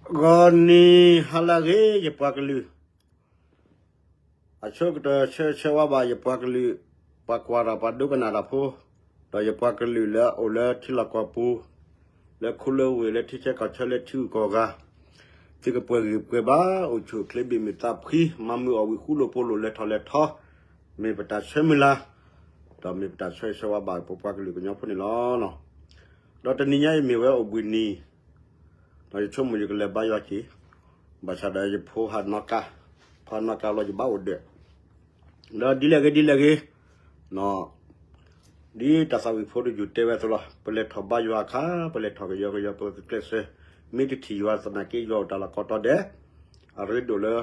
ဂီၤနံၤဟါလၢအဂ့ၤ ယပှၤကလုာ်, အဆိကတၢၢ်ဆၢဂ့ၤဆၢဝါဘၣ်ယပှၤကလုာ်, ပှၤကွၢ်တၢ်ပှၤဒိကနၣ်တၢ်ဖိ, ဒီးယပှၤကလုာ်လၢအအိၣ်လၢထံလီၢ်ကီၢ်ပူၤ, လၢခိလၢဝ့ၢ် လၢထံဆၢကီၢ်ဆၢ လၢထံဂုၤကီၢ်ဂၤ, သုကပှဲၤဂံၢ်ပှဲၤဘါ, အိၣ်ဆူၣ်အိၣ်ချ့ ဘၣ်မုာ်သးဖှံ, မၤမုာ်အီၣ်ဝံၤ ဃူလိာ်ဖိးလိာ် လဲၤထီၣ်လဲၤထီ, မ့ၢ်ပတၢ်ဆၢမုၢ်လၢ်, ဒီးမ့ၢ်ပတၢ်ဆၢဂ့ၤဆၢဝါဘၣ်ပပှၤကလုာ်ကညီဖိန့ၣ်လီၤ. ဒီးတနံၤညါအံၤမ့ၢ်ဝဲအိၣ်ဘှံးနံၤ, ဒီးယဆိကမိၣ်ယကလဲၤဘါယွၤက့ၤ, ဘၣ်ဆၣ်ဒီးယဖိဟးနီၣ်ကါ, ဖးနီၣ်ကါလီၤ ယဘၣ်အိၣ်ဒၢး, ဒီးဒ်လဲၣ်ဂ့ၤဒ်လဲၣ်ဂ့ၤ, ဒ်တၢ်သးဝံၣ်ဖိတယုၢ်တဲဝဲအသိးလီၤ. ပလဲၤထီၣ်ဘါယွၤအခါ, ပလဲၤထီၣ်ကယီကယီ ပကျဲးစၢး, မ့ၢ်တထံၣ်ယွၤသနာ်က့ ယွၤအိၣ်တၢ်လီၢ်ကိးတီၤဒဲး, အရ့ဒိၣ်လၢ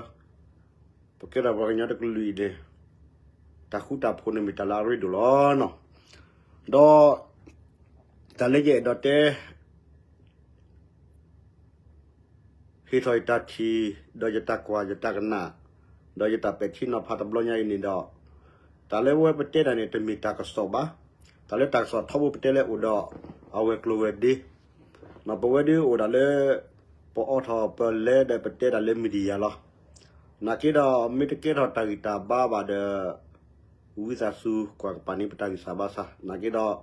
ပကဲထီၣ်ပှၤကညီတကလုာ်အံၤန့ၣ်, တၢ်ဃူတၢ်ဖိးန့ၣ်မ့ၢ်တၢ်လၢအရ့ဒိၣ်လီၤ. ဒီး တၢ်လၢယအဲၣ်ဒိးတဲ ဟ့ၣ်ထီၣ်ယတၢ်ထံၣ်, ဒီးယတၢ်ကွၢ်ယတၢ်ကနၣ်, ဒီးယတၢ်ပဲာ်ထံနီၤဖးတဘျီညါအံၤန့ၣ်ဒီး, တၢ်လၢဝဲပတဲတၢ်န့ၣ် တမ့ၢ်တၢ်ကစီၣ်ဘၣ်. တၢ်လၢတၢ်ကစီၣ်ထီဘိပတဲလၢအိၣ်ဒီး အဝဲၤကျိၤဝဲၤဒ့, ပဝဲဒၣ်အိၣ်ဒၣ်လၢ ပအိးထီၣ်ပလဲဒီးပတဲတၢ်လၢ media လီၤ. နာ်က့ဒီး မ့ၢ်တကဲထီၣ်တၢ်ဂံၢ်တၢ်ဘါဘၣ်ဒီး ဝံသးစူၤကွၢ်ကပၤန့ၢ်ပတၢ်ဂံၢ်စၢ်ဘါစၢ်, နာ်က့ဒီး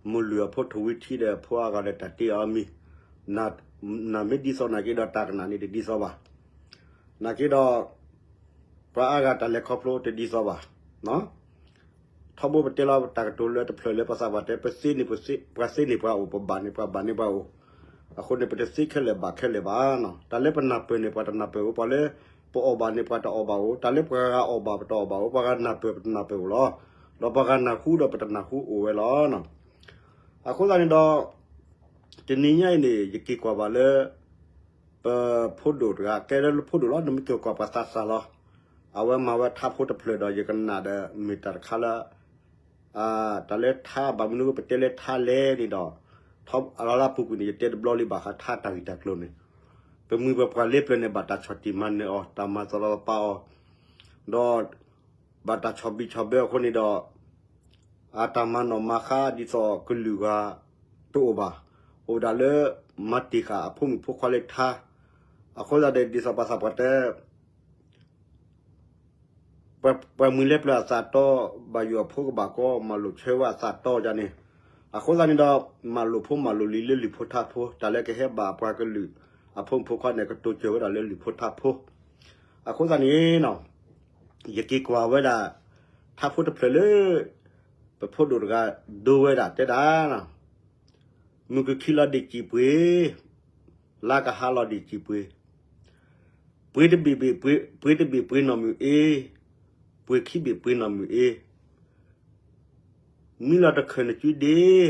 မုၢ်လွံၢ်အဖိထိၣ်ဝံထံဒီးဖိအဂၤဒီးတၢ်တ့အီၤမံၤ, နၢ်မ့ၢ်ဒ်သိးနာ်က့ဒီးတၢ်ကနၣ်န့ၣ်တဒ်သိးဘၣ်. နာ်က့ဒီး ပှၤအါဂၤတၢ်လဲၤခီဖျိတဒ်သိးဘၣ်. ထီဘိပတဲလီၤပတၢ်ကတိၤလၢတဖျၢၣ်လၢပသးပှၢ်တဲ ပသ့န့ၣ်ပှၤသ့န့ၢ်ပှၤအိၣ်, ပဘၣ်န့ၣ်ပှၤဘၣ်န့ၢ်ပှၤအိၣ်, အဃိန့ၣ် ပတသ့ခဲလၢာ်ဘၣ်ခဲလၢာ်ဘၣ်. တၢ်လၢပနၢ်ပၢၢ်န့ၣ်ပှၤတနၢ်ပၢၢ်အိၣ်, ပှၤလၢပအီၣ်ဘၣ်န့ၣ်ပှၤတအီၣ်ဘၣ်အိၣ်, တၢ်လၢပှၤဂၤအီၣ်ဘၣ်ပတအီၣ်ဘၣ်အိၣ်, ပှၤဂၤနၢ်ပၢၢ်ပတနၢ်ပၢၢ်အိၣ်လီၤ. ဒီးပှၤဂၤနၢ်ဟူဒီးပတနၢ်ဟူအိၣ်ဝဲလီၤ. အဃိသတးန့ၣ်ဒီး တနံၤညါအံၤန့ၣ် ယက့ၤကွၢ်ဘၣ်လၢ ပဖိဒိၣ်တဂၤ ကဲလၢဖိဒိၣ်လီၤ, နမ့ၢ်က့ၤကွၢ်ပှၤသးစၢ်လီၤ. အဝဲမၤဝဲထါဖိတဖျၢၣ်ဒီး ယကနၣ်ဒီးမ့ၢ်တၢ်တခါလၢ တၢ်လၢထါဘၣ်မနုၤပတဲလၢထါလဲၣ်န့ၣ်ဒီး, ထီအလီၢ်လၢအပူၤကွံာ်န့ၣ် ယတဲတဘျီလံဘၣ်ဃးထါတၢ်ဂ့ၢ်တၢ်ကျိၤန့ၣ်, ပမှံၤပပှၢ်လၢပျၢၤန့ၣ် ဘၣ်တၢ်ဆီၣ်တံၢ်မၤနၢၤအီၤ, တၢ်မၤသီလီၤပာ်အီၤ, ဒီး ဘၣ်တၢ်ဆီၣ်ဘံၣ်ဆီၣ်ဘၢအဃိန့ၣ်ဒီး အတၢ်မၤနီၣ်မၤဃါဒ်သိးကလုာ်ဂၤတအိၣ်ဘၣ်, အိၣ်ဒၣ်လၢ မၤတ့ၢ်ဃာ်အဖိမုၣ်ဖိခွါလၢထါ, အဃိသတးဒီးဒ်သိးပှၤသးပှၢ်တဲ ပှၤမှံၤလၢပျၢၤအသးတီ, ဘၣ်ယိၣ်အဖိကဘၣ်ကီ, မၤလိာ်ဆၢဝဲအသးတီယါန့ၣ်, အဃိသတးန့ၣ်ဒီး မၤလိာ်ဖိမၤလိာ်လံၤလၢလံာ်ဖိထါဖိ, တၢ်လၢကဟဲဘၣ်ပှၤကလုာ်အဖိမုၣ်ဖိခွါန့ၣ် ကတိၤစၢၤဝဲဒၣ်လၢလံာ်ဖိထါဖိ, အဃိသတးန့ၣ် ယက့ၤကွၢ်ဝဲဒၣ် ထါဖိတဖျၢၣ်လၢ ပဖိဒိၣ်တဂၤဒိဝဲဒၣ်တဲဒၣ်, မုၢ်ကခံလီၤဒံးစံာ်ပှ့ၤ, လါကဟါလီၤဒံးစံာ်ပှ့ၤ, ပှ့ၤတဘ့ၣ်ဘ့ၣ်ပှ့ၤ, ပှ့ၤတဘ့ၣ်ပှ့ၤနီၢ်မုၢ်အ့, ပှ့ၤခံဘ့ၣ်ပှ့ၤနီၢ်မုၢ်အ့, မံလီၤတခၢၣ်နစုဒ့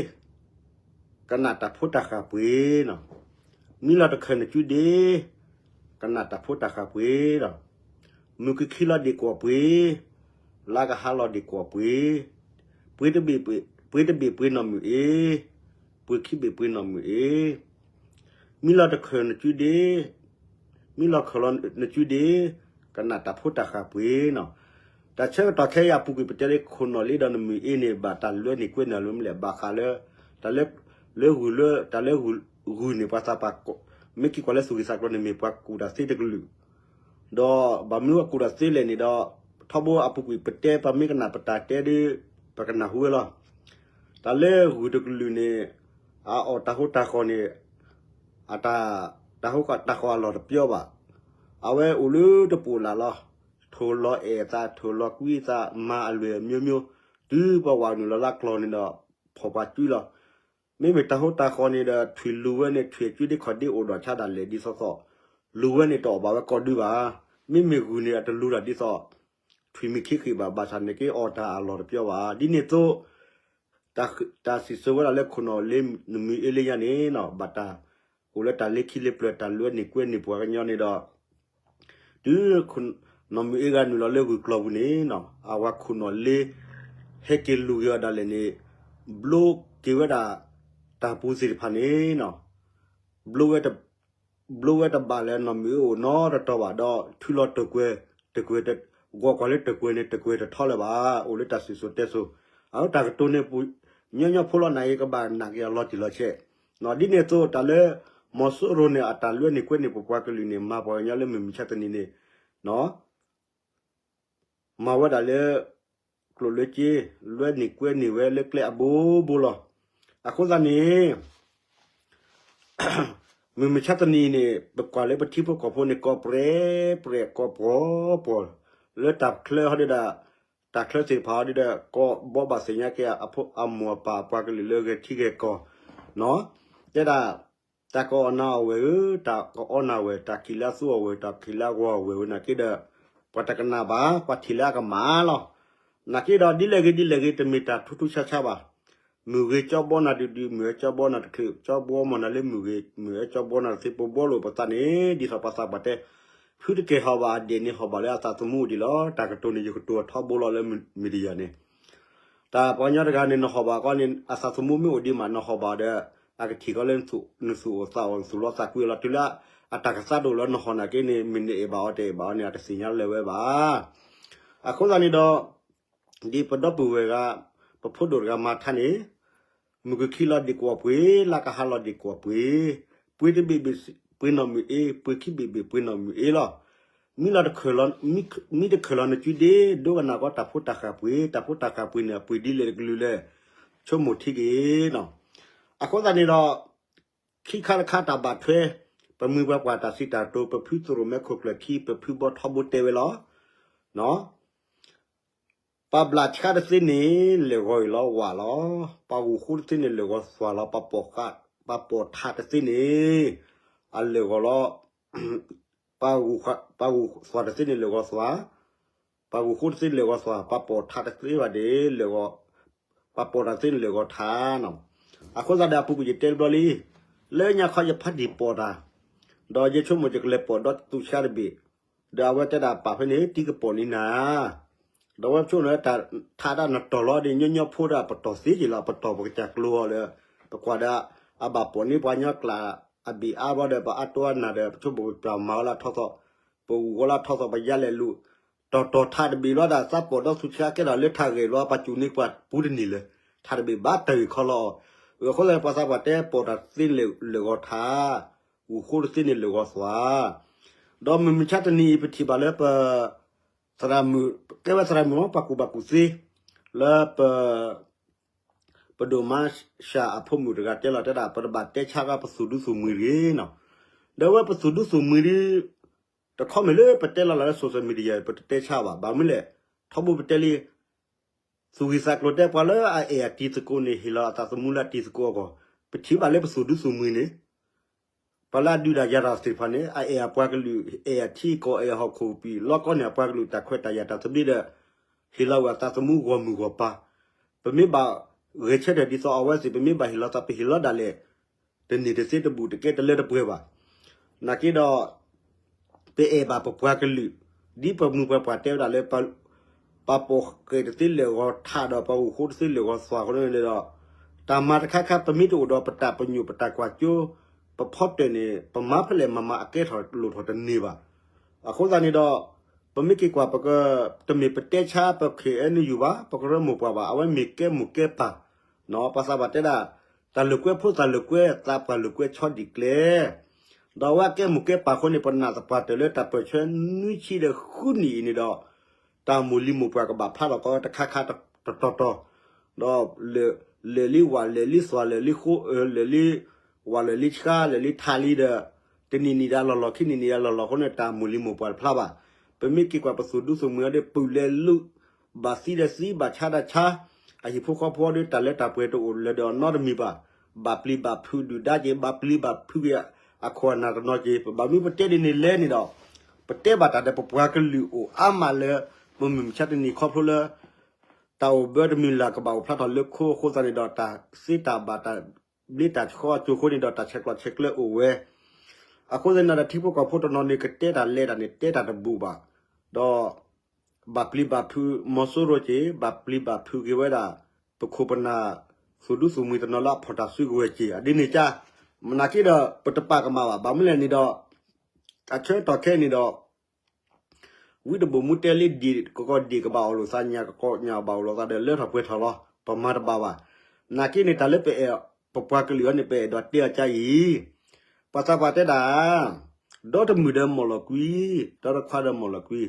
ကနၣ်တၢ်ဖိတၢ်ဃၢ်ပှ့ၤနီၤ, မံလီၤတခၢၣ်နစုဒ့, ကနၣ်တၢ်ဖိတၢ်ဃၢ်ပှ့ၤဒီး, မုၢ်ကခံလီၤဒံးကွီၢ်ပှ့ၤ, လါကဟါလီၤဒံးကွီၢ်ပှ့ၤ, ပှ့ၤတဘ့ၣ်ပှ့ၤနီၢ်မုၢ်အ့, ပှ့ၤခံဘ့ၣ်ပှ့ၤနီၢ်မုၢ်အ့, မံလီၤတခၢၣ်နစုဒ့ မံလီၤခၢၣ်လီၤနစုဒ့, ကနၣ်တၢ်ဖိတၢ်ဃၢ်ပှ့ၤနီၤ. တၢ်ဆၢကတီၢ်ခဲအံၤအပူၤကွံာ် ပတဲလၢခိၣ်နီၣ်လ့ဒီးနမုၢ်အ့န့ၣ် ဘၣ်တၢ်လွဲန့ၢ်ကွဲန့ၢ်လၢမနုၤလဲၣ်, ဘၣ်ဃးလၢ တၢ်လၢ လၢဂုၢ်လၢ တၢ်လၢဂုၢ်န့ၣ် ပှၤသးပှၢ် မ့ၢ်က့ၤကွၢ်လၢသူၣ်ဂ့ၤသးကျိၤန့ၣ် မ့ၢ်ပှၤကူၣ်တၢ်သ့တကလုာ် ဒီးဘၣ်မနုၤအကူၣ်တၢ်သ့လဲၣ်န့ၣ်ဒီး ထီဘိအပူၤကွံာ် ပတဲပမ့ၢ်ကနၣ်ပတၢ်တဲဒီး ပကနၢ်ဟူဝဲလီၤ. တၢ်လၢဂုၢ်တကလုာ်န့ၣ် အအီၣ်တၢ်ဟိတၢ်ဃီၣ်န့ၣ် အတၢ် တၢ်ဟိတၢ်ဃီၣ်အလီၢ်တပျီဘၣ်. အဝဲအိၣ်လၢတပူၤလၢ်လီၤ. ထိၣ်လီၤအဲၣ်သး ထိၣ်လီၤကွံသး မၤအလွဲၢ်အမျိုးမျိုး တုၤပှၤဝးနုာ်လီၤလၢကျီၢ်န့ၣ်ဒီး ဖီၣ်ပှၤစုလီၤ. မ့မ့ၢ်တၢ်ဟိတၢ်ဃီၣ်န့ၣ်ဒီး ထွံၣ်လူၤဝဲန့ၣ် ထွံၣ်အစုဒ့ခီၣ်ဒ့အိၣ်ဒီးဆါဒၣ်လဲာ်ဒ်သိးသိး လူၤဝဲန့ၣ်တအီၣ်ဘၣ်ဝဲကိးဒုဘၣ်. မ့မ့ၢ်ဂုၢ်န့ၣ် အတလူၤတၢ်ဒ်သိး ထွံၣ်မံၤခံဃ့ၣ်ဘၣ် ဘၣ်ဆၣ်န့ၣ်က့အီၣ်တၢ်အလီၢ်တပျီဘၣ်. ဒ်န့ၣ်အသိး တၢ်စံၣ်စိၤဝဲဒၣ်လၢခိၣ်နီၣ်လ့ နမုၢ်အ့လၢညါန့ၣ် ဘၣ်တၢ်အိၣ်လၢတၢ်လၢခံလၢပျၢၤ တၢ်လွဲန့ၢ်ကွဲန့ၢ်ပှၤကညီန့ၣ်ဒီး တုၤနီၢ်မုၢ်အ့ဂၤနုာ်လီၤလၢဂုၢ်ကျီၢ်ပူၤန့ၣ် အဝၤခိၣ်နီၣ်လ့ ဟဲက့ၤလူၤက့ၤအီၤဒၣ်လဲာ်န့ၣ် ဘျိက့ၤဝဲဒၣ် တၢ်ပူၤသ့ၣ်တဖၣ်န့ၣ် ဘျိဝဲတဘၣ်လၢနီၢ်မုၢ်အ့အိၣ်နီတတီၤဘၣ်ဒီး ထုးလီၤတၢၢ်ကွဲၤ, တၢၢ်ကွဲၤ, ဂီၤကွၢ်လၢတၢၢ်ကွဲၤန့ၣ် တၢၢ်ကွဲၤတထီလၢၤဘၣ်. အိၣ်လၢတၢ်စံၣ်စိၤတဲစိၤ အတၢ်ကတိၤန့ၣ်ပူၤ ညီညီဖိလီၤနၤအံၤ ကဘၣ်နာ်က့ၤအီၤလီၤတံၢ်လီၤဆဲး. ဒ်န့ၣ်အသိး တၢ်လၢ မီၤစိရိၤန့ၣ် အတၢ်လွဲန့ၢ်ကွဲန့ၢ်ပပှၤကလုာ်န့ၣ် မၤပှၤကညီလၢမုၢ်မဆါတနံၤန့ၣ် မၤဝဲဒၣ်လၢ ကျိၣ်လၢက့ လွဲန့ၢ်ကွဲန့ၢ်ဝဲလၢကျဲအဘိဘိလီၤ. အဃိသတးန့ၣ် မုၢ်မဆါတနံၤအံၤန့ၣ် ပကွၢ်လၢပထံဖိကီၢ်ဖိန့ၣ် ကီၢ်ပြဲပြဲ ကီၢ်ပှီၤပှီၤ လၢတၢ်ချၢဟီဒ်ဒီး တၢ်ချၢသ့ၣ်တဖၣ်ဟီဒ်ဒီး ကီၢ်ဘီဘၣ်သ့ၣ်ညါက့ၤ အမိၢ်အပၢ်အပှၤကလုာ်လၢဂဲၤထံဂဲၤကီၢ် တဲဒၣ် တၢ်ကအီၣ်နၤအီၣ်ဝဲၢ်ဧၢ, တၢ်ကအီနၤဝဲၢ်, တၢ်ခံးလၢအသူအီၣ်ဝဲၢ်, တၢ်ခံးလၢအဂီၤအီၣ်ဝဲၢ်ဝဲနာ်က့ဒီး ပှၤတကနၣ်ဘၣ်, ပှၤထံၣ်လၢအကမၣ်လီၤ. နာ်က့ဒီး ဒ်လဲၣ်ဂ့ၤဒ်လဲၣ်ဂ့ၤ တမ့ၢ်တၢ်ထူထူဆါဆါဘၣ်. မုၢ်ဂ့ၤကၠီဘီနၤဒုးဒုး, မုၢ်အၢကၠီဘီနၤတချုး, ကၠီဘီမီၢ်နၤလၢမုၢ်ဂ့ၤ, မုၢ်အၢကၠီဘီနၤတသ့ ပဘှီလိာ်ပသးန့ၣ် ဒ်သိးပှၤသးပှၢ်တဲ ဖုတကဲၢ်ဟီၣ်ဘၣ်အဒဲးန့ၣ် ဟီၣ်ဘၣ်လၢအသးသမူအိၣ်ဒံးလီၤ. တၢ်ကတိၤန့ၣ် ယကတိၤအထီဘိလီၤလၢ media န့ၣ် တၢ်ပှၤကညီတဂၤန့ၣ် နဟီၣ်ဘၣ်ကီန့ၣ် အသးသမူမ့ၢ်အိၣ်ဒံးမး နဟီၣ်ဘၣ်ဒီး အကထံၣ်ကီလၢ နသူၣ်အိၣ်သးအိၣ် နသူၣ်လီသးကွံလီၤ. တုၤလၢအတၢ်ကသါဒိၣ်လၢနဟီၣ်နာ်က့န့ၣ် မ့ၢ်နအဲၣ်ဘၣ်အီၤတအဲၣ်ဘၣ်အီၤန့ၣ် အတသ့ၣ်ညါလၢၤဝဲဘၣ်. အဃိသတးန့ၣ်ဒီး ဒ်ပဒီပုၢ်ဝဲၢ်ဂၤ ပဖိဒိၣ်တဂၤမၤထါန့ၣ် မုၢ်ကခံလီၤဒံးကွီၢ်ပှ့ၤ, လါကဟါလီၤဒံးကွီၢ်ပှ့ၤ, ပှ့ၤတဘ့ၣ်ဘ့ၣ်ပှ့ၤနီၢ်မုၢ်အ့, ပှ့ၤခံဘ့ၣ်ဘ့ၣ်ပှ့ၤနီၢ်မုၢ်အ့လီၤ. မံလီၤတခၢၣ်, မံတခၢၣ်လီၤနစုဒ့, ဒိကနၣ်ကီတၢ်ဖိတၢ်ဃၢ်ပှ့ၤ, တၢ်ဖိတၢ်ဃၢ်ပှ့ၤန့ၣ် အပှ့ၤဒ်လဲၣ်တကလုာ်လဲၣ်, ဆိကမိၣ်ထံက့ၤနီၤ. အဃိသတးန့ၣ်ဒီး ခံခါတခါတၢ်ဘၣ်ထွဲ ပမိၢ်ပှၤပှၢ်တၢ်စံးတၢ်ကတိၤ ပဖုသရိာ်မဲခိၣ်ကျၢၢ်ခံ ပဖုဘီထီဘိတဲဝဲလီၤ. ပှၤဘျးဆှါတသ့န့ၣ် လဲၤဂီၤအံၤလီၤဝၢ်လီၤ. ပှၤဂုာ်ဃိတသ့န့ၣ် လဲၤဂီၤသွၣ်လီၤ. ပှၤပိာ်ထးတသ့န့ၣ် အလဲၤဂီၤလီၤ. ပှၤဂုာ်သွၣ်တသ့န့ၣ် လဲၤဂီၤသွၣ်, ပှၤဂုာ်ဃိတသ့န့ၣ် လဲၤဂီၤသွၣ်, ပှၤပိာ်ထးတသ့ဘၣ်န့ၣ် လဲၤဂီၤ, ပှၤပိာ်ထးတသ့န့ၣ် လဲၤဂီၤထးနီၤ. အဃိသတးဒီး အပူၤကွံာ်ယတဲတဘျီလံ, လၢညါခီယဖးတံၢ်ပိာ်တၢ်, ဒီးယဆိကမိၣ်ယကလဲၤပိာ်ဒီးသူၣ်ဆါတဘ့ၣ်, ဒီးအဝဲတဲဒၣ်ပာ်ဖဲန့ၣ် တံၤကပိာ်န့ၢ်နၤ ဒီးအဝဲဆိကမိၣ်လၢတၢ်ထးဒၣ်နတီၢ်လီၤဒီး ညီညီဖိဒၣ်ပတီၢ်သ့က့ၤလီၤ. ပတီၢ်ပကစၢ်ကျိၤအီၤဒီး ပကွၢ်ဒီး အဘၣ်ပိာ်န့ၢ်ပှၤကညီကျါ အဘံၣ်အါဘီဒီး ပအါတိအါနၢ်ဒီး ပဆိကမိၣ်ပပျၢ်မၤဝဲလၢထီသီၣ်, ပဂုာ်ဝဲလၢထီသီၣ် ပယါလဲၤလူၤ, တီၢ်တီၢ်ထးတဘ့ၣ်လီၤဒၣ် သးပိာ်ဒီးသူၣ်ဆါကဲထီၣ်လၢထးဂဲၤလီၤ ပှၤစူၢ်န့ၢ်ပှၤပူၤတန့ၢ်လၢၤ, ထးတဘ့ၣ်ဘၣ်တၢ်ဂ့ၢ်ခီလီၤအီၤ. အဃိသတးန့ၣ် ပှၤသးပှၢ်တဲပိာ်တၢ်သ့လဲၤဂီၤထး ဂုာ်ဃိတသ့န့ၣ်လဲၤဂီၤသွၣ်. ဒီးမုၢ်မဆါတနံၤအံၤ ပထံၣ်ဘၣ်လၢပ သရၣ်မုၣ်, ကဲဝဲသရၣ်မုၣ်မ့ၢ် ပှၤကူၣ်ဘၣ်ကူၣ်သ့ လၢပ ပဒိၣ်မါရှၤအဖိမုၣ်တဂၤတဲလီၤတဲဒၣ် ပတဘၣ်တဲဆါကီပသူၣ်ဒူသူၣ်မှံၤတဂ့ၤနီၤ. ဒီးဝဲပသူၣ်ဒူသူၣ်မှံၤဒ် တခီမ့ၢ်လၢပတဲလီၤလၢ social media ပတတဲဆါဘၣ်. ဘၣ်မနုၤလဲၣ်, ထီဘိပတဲလံ သူၣ်ဂံၢ်သးကျိၤတဲပှၤလၢအအဲၣ်အတံၤသကိးန့ၣ် ဟ့ၣ်လီၤအသးသမူလၢအတံၤသကိးအဂီၢ်, ပထံၣ်ဘၣ်လၢပသူၣ်ဒူသူၣ်မှံၤန့ၣ် ပှၤလၢအဒုးတၢ်ယၤတၢ်သ့ၣ်တဖၣ်န့ၣ် အအဲၣ်အပှၤကလုာ် အဲၣ်အထံအကီၢ် အဲၣ်ဟီၣ်ခိၣ်ကပံာ် လီကီန့ၢ်အပှၤကလုာ်တၢ်ခွဲးတၢ်ယာ်တၢ်သဘျ့ဒီး ဟ့ၣ်လီၤဝဲအသးသမူဂီၢ်မုၢ်ဂီၢ်ပၤ, ပမ့ၢ်ဘၣ်ဂဲၤဆၢထၢၣ်ဒ်သိးအဝဲသ့ၣ် ပမ့ၢ်ဘၣ်ဟ့ၣ်လီၤသး ပဟ့ၣ်လီၤဒၣ်လဲာ် တန့ၢ်တသ့တဘူးတကဲတလၢတပှဲၤဘၣ်. နာ်က့ဒီး ပအဲၣ်ဘၣ်ပပှၤကလုာ်, ဒ်ပမိၢ်ပှၤပှၢ်တဲဝဲဒၣ်လၢ ပှၤပိာ်ဃဲၣ်တသ့လဲၤဂီၤထးဒီး ပှၤဂုာ်ဃိတသ့လဲၤဂီၤသွၣ်အဃိန့ၣ်ဒီး တၢ်မၤတခါခါ ပမ့ၢ်တအိၣ်ဒီးပတၢ်ပညိၣ်ပတၢ်ကွၢ်စိ ပဖီတၢၢ်န့ၣ် ပမၤဖဲလဲၣ်မၤမၤအကဲထီၣ်လိၣ်ထီၣ်တန့ၢ်ဘၣ်. အဃိသတးန့ၣ်ဒီး ပမ့ၢ်က့ၤကွၢ် ပက တမ့ၢ်ပတဲဆါပ ခ့ၣ်အဲၣ်ယူၣ် ဘၣ်, ပကရၢမိၢ်ပှၢ်ဘၣ်, အဝဲမ့ၢ်ကဲမိၢ်ကဲပၢ် ပှၤသးပှၢ်တဲဒၣ် တၢ်လိာ်ကွဲဖိသၣ်လိာ်ကွဲ သးပှၢ်လိာ်ကွဲဆီဒံၣ်ကျဲ ဒီးအဝဲကဲမိၢ်ကဲပၢ်အဃိန့ၣ် ပနာ်သပှၢ်တၢၢ်လၢတၢ်ပၢၢ်ဆၢနွံဆံဒီးဃုနံၣ်အံၤန့ၣ်ဒီး တၢ်မိၢ်လံၤမိၢ်ပှၢ်ကဘၣ်ဖျါထီၣ်ကီတခါခါတတီၤတီၤ, ဒီး လဲၤလံဝၣ်လဲၤလံသွၣ်လဲၤလံဃိ လဲၤလံဝၣ်လဲၤလံဆှါ လဲၤလံထးလံဒီး တနံၣ်နံၣ်ဒၣ်လီၢ်လီၢ် ခံနံၣ်နံၣ်ဒၣ်လီၢ်လီၢ်အဃိန့ၣ် တၢ်မိၢ်လံၤမိၢ်ပှၢ်တဖျါဘၣ်. ပမ့ၢ်က့ၤကွၢ်ပသူၣ်ဒူသူၣ်မှံၤအီၤဒီး ပုၢ်လဲၤလုၢ် ဘၣ်သံဒီးသံ ဘၣ်ဆါဒီးဆါ, အဟံၣ်ဖိဃီဖိဒီး တၢ်လၢတၢ်ပှဲၤတအိၣ်လၢၤဒီးနီတမံၤဘၣ်. ဘၣ်ပျံၤဘၣ်ဖုးဒုၣ်ဒါက့ၤ ဘၣ်ပျံၤဘၣ်ဖုးက့ၤအခိၣ်အနၢ်တနီၤက့ၤ ပဘၣ်မနုၤပတဲဒ်န့ၣ်လဲၣ်န့ၣ်ဒီး ပတဲဘၣ်တၢ်ဒီးပပှၤကလုာ်အိၣ်အါမးလၢ ပမုၢ်မဆါတနံၤခီဖျိလၢ တၢ်အိၣ်ဘၢတမုၢ်လၢ်ကဘၣ်အိၣ်ဖျါထီၣ်လၢခိအဃိသတးန့ၣ်ဒီး တၢ်သ့တၢ်ဘၣ်တၢ်ဘျ့တၢ်ဆှီအစိၤအဃိန့ၣ်ဒီး တၢ်ဆဲးကျိးဆဲးကျၢအိၣ်ဝဲ. အဃိသတးန့ၣ်ဒီး ထံဖိကီၢ်ဖိတနီၤန့ၣ် ကတဲတၢ်လဲၤတၢ်န့ၣ် တဲတၢ်တဘူၣ်ဘၣ်. ဒီး ဘၣ်ပျံၤဘၣ်ဖုး မီၤစိရိၤက့ၤ ဘၣ်ပျံၤဘၣ်ဖုးက့ၤဝဲဒၣ် ပခိၣ်ပနၢ် သူၣ်ဒူသူၣ်မှံၤတနီၤလၢအဖီၣ်တၢ်စုကဝဲၤက့ၤ အဒ်န့ၣ်ကါ, မနာ်က့ဒီး ပတပာ်ကမၣ်ဘၣ်. ဘၣ်မနုၤလဲၣ်န့ၣ်ဒီး အဆၢကတီၢ်ခဲအံၤန့ၣ်ဒီး ဝံတဘိၣ်မူတဲလံ ဒ့ၣ်ကကီၢ်ဒ့ၣ်ကဘၣ်အီၣ်လိာ်သး ညၣ်ကကီၢ်ညၣ်ဘၣ်အီၣ်လိာ်သးဒီး လၢထီၣ်ပှဲၤထီၣ်လီၤ. ပမၤတဘၣ်ဘၣ်. နာ်က့န့ၣ် တၢ်လၢပအဲၣ်ပပှၤကလုာ်အံၤန့ၣ် ပအဲၣ်ဒိးတဲအီၤကါအံၤ, ပှၤသးပှၢ်တဲဒၣ်, ဒီတမုၢ်ဒီးမီၢ်လီၤကွံ, ဒီတခွါဒီးမီၢ်လီၤကွံ,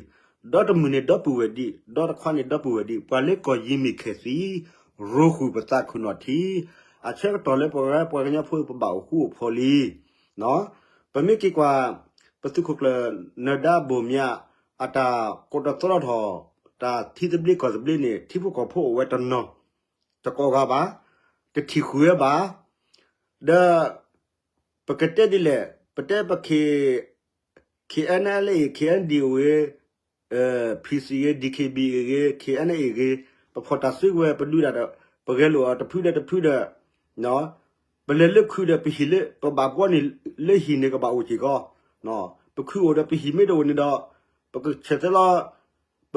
ဒီတမုၢ်န့ၣ်ဒီပုၢ်ဝဲၢ်ဒံး, ဒီတခွါန့ၣ်ဒီပုၢ်ဝဲၢ်ဒံး, ပှၤလၢကီၢ်ယံၤမ့ၢ်ခဲသံ, ရိဃုာ်ပသးခုၣ်နီၣ်ထံ, အဆၢကတီၢ်လၢပှၤ ပှၤကညီဖိပဘၣ်အိၣ်ဃူအိၣ်ဖိးလံ. ပမ့ၢ်က့ၤကွၢ် ပသုးခိၣ်ကျၢၢ် နၢၤဒါဘိၣ်မၠး အတၢ်ကိးတသရီထီၣ် တၢ်ထံသဘျ့ကီၢ်သဘျ့န့ၣ် ထံဖိကီၢ်ဖိအိၣ်ဝဲတနီၤ တကိးဂၤဘၣ်, တထံၣ်ဃုာ်ဝဲဘၣ်, ဒီး ပကတဲဒ်လဲၣ်, ပတဲပ K-, K N L A, K N D O ဂ့ၤ, PC ဂ့ၤ, D K B A ဂ့ၤ, K N A ဂ့ၤ, ပဖီၣ်တၢ်စုကဝဲၤ ပဒုးတၢ်ဒီး ပဂဲၤလိာ်အီၤတဖုဒီးတဖုဒီး ပလဲၤလၢခုးဒီးပဟံၣ်လၢ ပဘၣ်ဘှီန့ၣ်လၢဟံၣ်န့ၣ်ကဘၣ်အိၣ်က့ၤကီး, ပခုးအိၣ်ဒီးပဟံၣ်မ့ၢ်တအိၣ်န့ၣ်ဒီး ပကဆဲးသဲလီၤ, ပ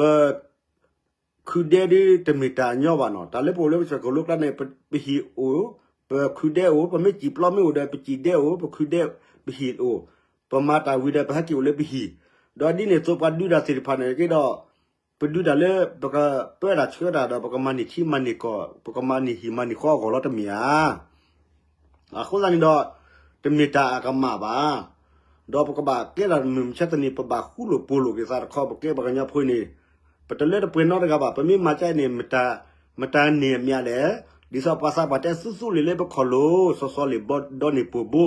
ခုးဒဲဒ်တမ့ၢ်တၢ်အညီဘၣ်နီၤ, တၢ်လၢပအိၣ်လၢပကစၢၢ်ခိၣ်လိကျါန့ၣ် ပဟံၣ်အိၣ်, ပခုးဒဲအိၣ်, ပမ့ၢ်စံာ်ပျီမ့ၢ်အိၣ်ဒီး ပစံာ်ဒဲအိၣ်, ပခုးဒဲ ပဟံၣ်အိၣ်, ပမၤတၢ်ဝံၤဒီး ပဟဲက့ၤအိၣ်လၢပဟံၣ်, ဒီးဒ်န့ၣ်အသိးပှၤဒုးတၢ်သ့ၣ်တဖၣ်န့ၣ်က့ဒီး ပဒုးတၢ်လၢ ပကပၢတၢ်ဆှၢတၢ်ဒီး ပကမၤန့ၢ်ထံမၤန့ၢ်ကီၢ်, ပကမၤန့ၢ်ဟံၣ်မၤန့ၢ်ဃီအဂီၢ်လီၤတမ့ၢ်ဧါ. အဃိသတးန့ၣ်ဒီး တမ့ၢ်တၢ်အကမၣ်ဘၣ်. ဒီးပကဘၣ်ကဲထီၣ်မုၢ်မဆါတနံၤ ပဘၣ်ဃူလိာ်ဖိးလိာ်က့ၤသးတခီ ပကဲပှၤကညီဖိန့ၣ် ပတလၢတပှဲၤနီတဂၤဘၣ်. ပမ့ၢ်မၤကါအံၤန့ၣ် မတၤန့ၢ်အမျးလဲၣ်. ဒ်သိးပှၤသးပှၢ်တဲ သူသူလ့ၤလၢပခီၣ်လိၤ စီၤစီၤလ့ၤဒီန့ၢ်ပှိၤဘိ,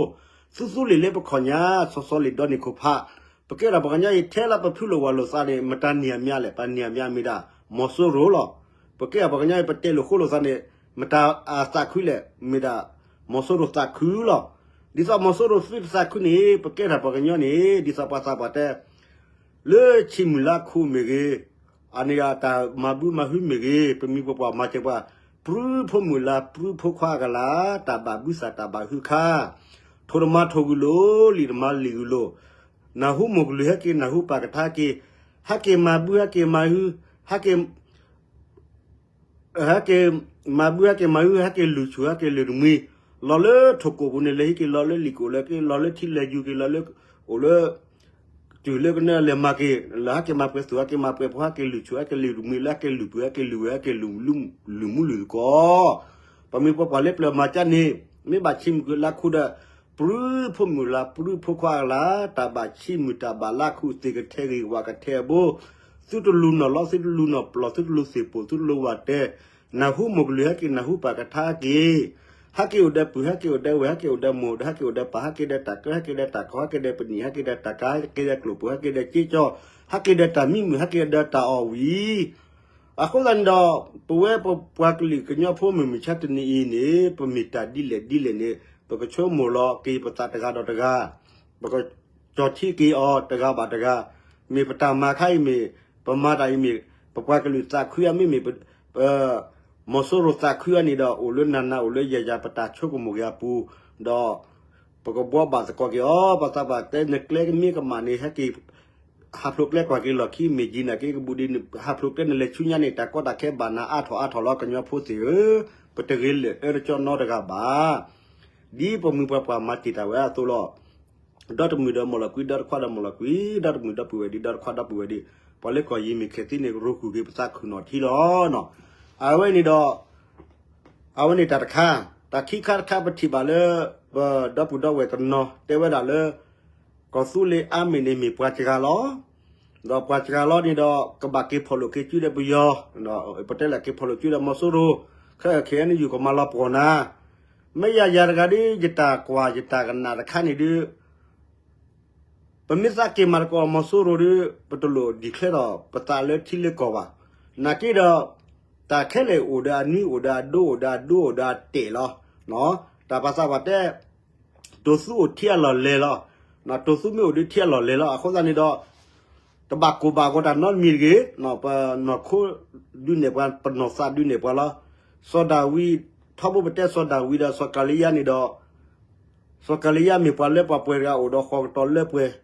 သူသူလ့ၤလၢပခီၣ်ညါ စီၤစီၤလ့ၤဒီန့ၢ်ခိၣ်ဖး. ပကဲထီၣ်ပှၤကညီအံၤ ထဲလၢပဖုလိာ်ဝၤလိာ်သးန့ၣ် မတၤန့ၢ်အမျးလဲၣ်. ပှၤန့ၢ်အမျးမ့ၢ်ဒၣ် မီၤစိရိၤလီၤ. ပကဲထီၣ်ပှၤကညီအံၤ ပတဲလိာ်ဃိလိာ်သးန့ၣ် မတၤအသးခုလဲၣ်, မ့ၢ်ဒၣ် မီၤစိရိၤသးခုလီၤ. ဒ်သိးမီၤစိရိၤသုတသးခုန့ၣ် ပကဲထီၣ်ပှၤကညီန့ၣ် ဒ်သိးပှၤသးပှၢ်တဲ လၢဆံးမုၢ်လါခိၣ်မ့ၢ်ဂ့ၤ, အန့ၣ်အတၢ်မၤဘုမၤဟုမ့ၢ်ဂ့ၤ, ပမိၢ်ပပၢ်မၤစၢၤပှၤ, ပြူဖိမုၣ်လါ ပြူဖိခွါအကလၤ, တၢ်ဘၣ်ဘုသးတၢ်ဘၣ်ဟုခါ, ထိၣ်တမၤထိၣ်ဂုၢ်လိာ်, လံာ်တမၤလံာ်ဂုၢ်လိာ်, နၢ်ဟူမိၢ်ကလုၢ်ဟဲက့ၤ နၢ်ဟူပၢ်ကထါက့ၤ, ဟဲက့ၤမၤဘု ဟဲက့ၤမၤဟု, ဟဲက့ၤ ဟဲက့ၤမၤဘု ဟဲက့ၤမၤဟု ဟဲက့ၤလုၢ်ဆူၣ် ဟဲက့ၤလုၢ်တမှံၤ, လီၤလၢထိၣ်ကိာ်ပူၤန့ၣ် လဲၤဟံးက့ၤ လီၤလၢလံာ်ကိာ်လဲၤက့ၤ လီၤလၢထံလဲၤယူၤက့ၤ လီၤလၢ အိၣ်လၢ တုၤလၢကနၢလဲၤမၤက့ၤ လၢဟဲက့ၤမၤပှဲၤသူၣ် ဟဲက့ၤမၤပှဲၤဖိ ဟဲက့ၤလုၢ်ဆူၣ် ဟဲက့ၤလုၢ်တမှံၤ လၢဟဲက့ၤလုၢ်ပှဲၤ ဟဲက့ၤလုၢ် လုၢ်မူလုၢ်သကိး, ပမိၢ်ပပၢ်လၢပျၢၤမၤကၢ်န့ၣ် မ့ၢ်ဘၣ်ဆံးမုၢ်လါခိၣ်ဒီး ပြူဖိမုၣ်လါ ပြူဖိခွါအကလၤ, တၢ်ဘၣ်ဆံးမုၢ်တၢ်ဘၣ်လါခိၣ် သ့ၣ်ကထဲဂ့ၤ ဝၣ်ကထဲအဘိ, သုတလူၤနီၢ်လီ သုတလူၤနီၢ်ပျီ သုတလူၤသ့ၣ်ပိာ် သုတလူၤဝၣ်တဲ, နၢ်ဟူမိၢ်ကလုၢ်ဟဲက့ၤ နၢ်ဟူပၢ်ကထါက့ၤ, ဟဲက့ၤအိၣ်ဒီးပုၢ် ဟဲက့ၤအိၣ်ဒီးဝဲၢ် ဟဲက့ၤအိၣ်ဒီးမိၢ်ဒီး ဟဲက့ၤအိၣ်ဒီးပၢ် ဟဲက့ၤဒီးတၢ်ကၢ ဟဲက့ၤဒီးတၢ်ကီ ဟဲက့ၤဒီးပနံာ် ဟဲက့ၤဒီးတၢ်ကၤ ဟဲက့ၤဒီးကျိာ်ပူၤ ဟဲက့ၤဒီးစ့ကၠီ, ဟဲက့ၤဒီးတၢ်မံမုာ် ဟဲက့ၤဒီးတၢ်အီၣ်ဝံၤ အဃိသတးန့ၣ်ဒီး ပဝဲပပှၤကလုာ်ကညီဖိမုၢ်မုၢ်ဆါတနံၤအံၤန့ၣ် ပမ့ၢ်တၢ်ဒ်လဲၣ်ဒ်လဲၣ်န့ၣ် ပကဆိကမိၣ်လီၤက့ၤပသးတဂၤဒီးတဂၤ, ပကကၠီၤထံက့ၤအီၤတဂၤဘၣ်တဂၤ, မ့ၢ်ပတၢ်မၤခါအံၤမ့ၢ် ပမၤတၢ်အံၤမ့ၢ် ပပှၤကလုာ်သးခုအမ့ၢ်မ့ၢ် မီၤစိရိၤသးခုအန့ၣ်ဒီး အိၣ်လၢနၤနၤ အိၣ်လၢယၤယၤ ပတၢ်ဆိကမိၣ်က့ၤအပူၤ, ဒီး ပကဘှီဘၣ်သကိးက့ၤအီၤ, ပှၤသးပှၢ်တဲနကျဲကမ့ၢ်ကမၣ်န့ၣ် ဟဲက့ၤ ဟးဖျိးကျဲကွၢ်က့ၤလီၢ်ခံ မ့ၢ်ကံနၤက့ကဘူးဒ်န့ၣ် ဟးဖျိးကျဲနလဲၤဆူညါန့ၣ် တၢ်ကီတၢ်ခဲဘၣ်နၤအါထီၣ်အါထီၣ်လီၤ ကညီဖိသ့ၣ်ဧၢ, ပတဂ့ၤလၢာ်အၢတကၠီနီတဂၤဘၣ်. ဒ်ပမိၢ်ပှၤပှၢ်မၤတ့ၢ်တၢ်ဝဲအသိးလီၤ. ဒီတမုၢ်ဒီးမီၢ်လီၤကွံ ဒီတခွါဒီးမီၢ်လီၤကွံ ဒီတမုၢ်ဒီပုၢ်ဝဲၢ်ဒံး ဒီတခွါဒီပုၢ်ဝဲၢ်ဒံး ပှၤလၢကီၢ်ယံၤမ့ၢ်ခဲသံန့ၣ် ရိဃုာ်က့ၤပသးခုၣ်နီၣ်ထံလီၤနီၤ. အဝဲန့ၣ်ဒီး အဝဲန့ၣ်တၢ်တခါ, တၢ်ခံခါတခါပထံၣ်ဘၣ်လၢ ပဒီပုၢ်ဒီဝဲၢ်တနီၤတဲဝဲဒၣ်လၢ ကီၢ်သူလ့ၤအါမ့ၢ်န့ၣ်မ့ၢ်ပှၤစှၤလီၤ, ဒီးပှၤစှၤလီၤန့ၣ်ဒီး ကဘၣ်က့ၤဖီၣ်လိာ်က့ၤစုဒီးပယီၤ, ပတဲလၢက့ၤဖီၣ်လိာ်စုဒီးမီၤစိရိၤ, ခဲခဲအံၤန့ၣ် ယကမၤလီၤပှီၢ်နၤ, မ့ၢ်ယၤယၤတဂၤဒ် ယတၢ်ကွၢ်ယတၢ်ကနၣ်တခါန့ၣ်ဒ် ပမ့ၢ်သးက့ၤမၤသကိးမီၤစိရိၤဒီး ပတလိၣ် declare ဒီး ပသးလၢထံလၢကီၢ်ဘၣ်. နာ်က့ဒီး တၢ်ခဲလၢာ်အိၣ်ဒီးအနွံ အိၣ်ဒီးအဒိ အိၣ်ဒီးအဒိ အိၣ်ဒီးအတဲာ်လီၤ. တၢ်ပှၤသးပှၢ်တဲ တိၢ်သူအိၣ်ထံအလီၢ်လဲၤလီၤ. တိၢ်သူမ့ၢ်အိၣ်ဒီးထံအလီၢ်လဲၤလီၤ. အဃိသတးန့ၣ်ဒီး တဘၣ်ကိၢ်ဘၣ်ဂီၤတၢ်နီတမံၤတဂ့ၤ, ပနီၢ်ခိဒုးနဲၣ်ပှၤ ပနီၢ်သးဒုးနဲၣ်ပှၤလီၤ. စီၤဒၤဝံး ထီဘိပတဲစီၤဒၤဝံးဒီးစီၤကၤလံယါန့ၣ်ဒီး စီၤကၤလံယါမ့ၢ်ပှၤလၢပှၤပှဲၤတဂၤအိၣ်ဒီးဃီကတီၢ်လၢပှဲၤ,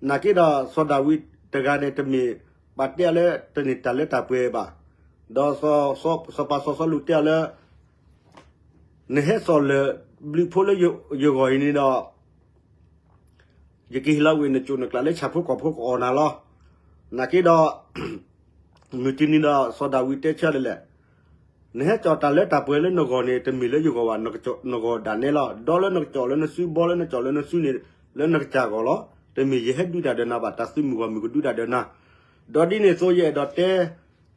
နာ်က့ဒီးစီၤဒၤဝံးတဂၤန့ၣ် တမ့ၢ်ပှၤတဲအီၤလၢတန့ၢ်တၢ်လၢတၢ်ပှဲၤဘၣ်. ဒီးစီၤပၤစီၤစီလူးတဲအီၤလၢ နဟဲစိာ်လၢာ်ဘျုးဖိလၢယဂီၢ်အံၤန့ၣ်ဒီး ယကဟ့ၣ်လီၤဝဲနကိာ်နကျးလၢဆၣ်ဖိကီၢ်ဖိကအီၣ်နၤလီၤ. နာ်က့ဒီး မုၢ်တနံၤဒီးစီၤဒၤဝံးတဲဆၢဒ်လဲၣ်, နဟဲစိာ်တၢ်လၢတၢ်ပှဲၤလၢနဂီၢ်န့ၣ် တမ့ၢ်လၢယဂီၢ်ဘၣ်, နဂီၢ်ဒၣ်နဲလီၤ. ဒီးလၢနကစိာ်လၢနစု ဘီလၢနကစိာ်လၢနစုန့ၣ် လၢနကစၢ်ဂီၢ်လီၤ. တမ့ၢ်ယဟဲဒုးတၢ်ဒီးနၤဘၣ်, တၢ်သုးမုၢ်ဂီၢ်မုၢ်ကဒုးတၢ်ဒီးနၤ. ဒီးဒ်န့ၣ်အသိးယအဲၣ်ဒိးတဲ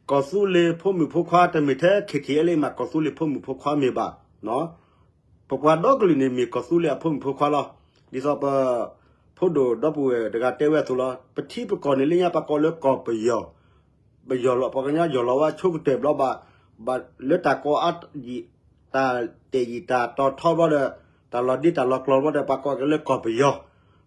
ကီၢ်သူလ့ၤဖိမုၣ်ဖိခွါ တမ့ၢ်ထဲ KTLA မး ကီၢ်သူလ့ၤဖိမုၣ်ဖိခွါမ့ၢ်ဘၣ် ပပှၤဒီကလုာ်န့ၣ်မ့ၢ်ကီၢ်သူလ့ၤအဖိမုၣ်ဖိခွါလီၤ. ဒ်သိးပ ဖိဒိၣ်ဒီပုၢ်ဝဲၢ်တဂၤတဲဝဲအသိးလီၤ. ပထံပကီၢ်န့ၣ်လၢညါ ပကိးလၢကီၢ်ပယီၤ, ပယီၤလီၤ ပှၤကညီယီၢ်လီၤဝဲဆိကတၢၢ်ဘျီဘၣ်, ဘၣ်လၢတၢ်ကိးအါ, တၢ်တဲာ်ယံာ်တၢ်တီၤထီဘျီဒီး တၢ်လီၤဒ့တၢ်လီၤကျီၤဘျီဒီး ပှၤကိးက့ၤလၢကီၢ်ပယီၤ.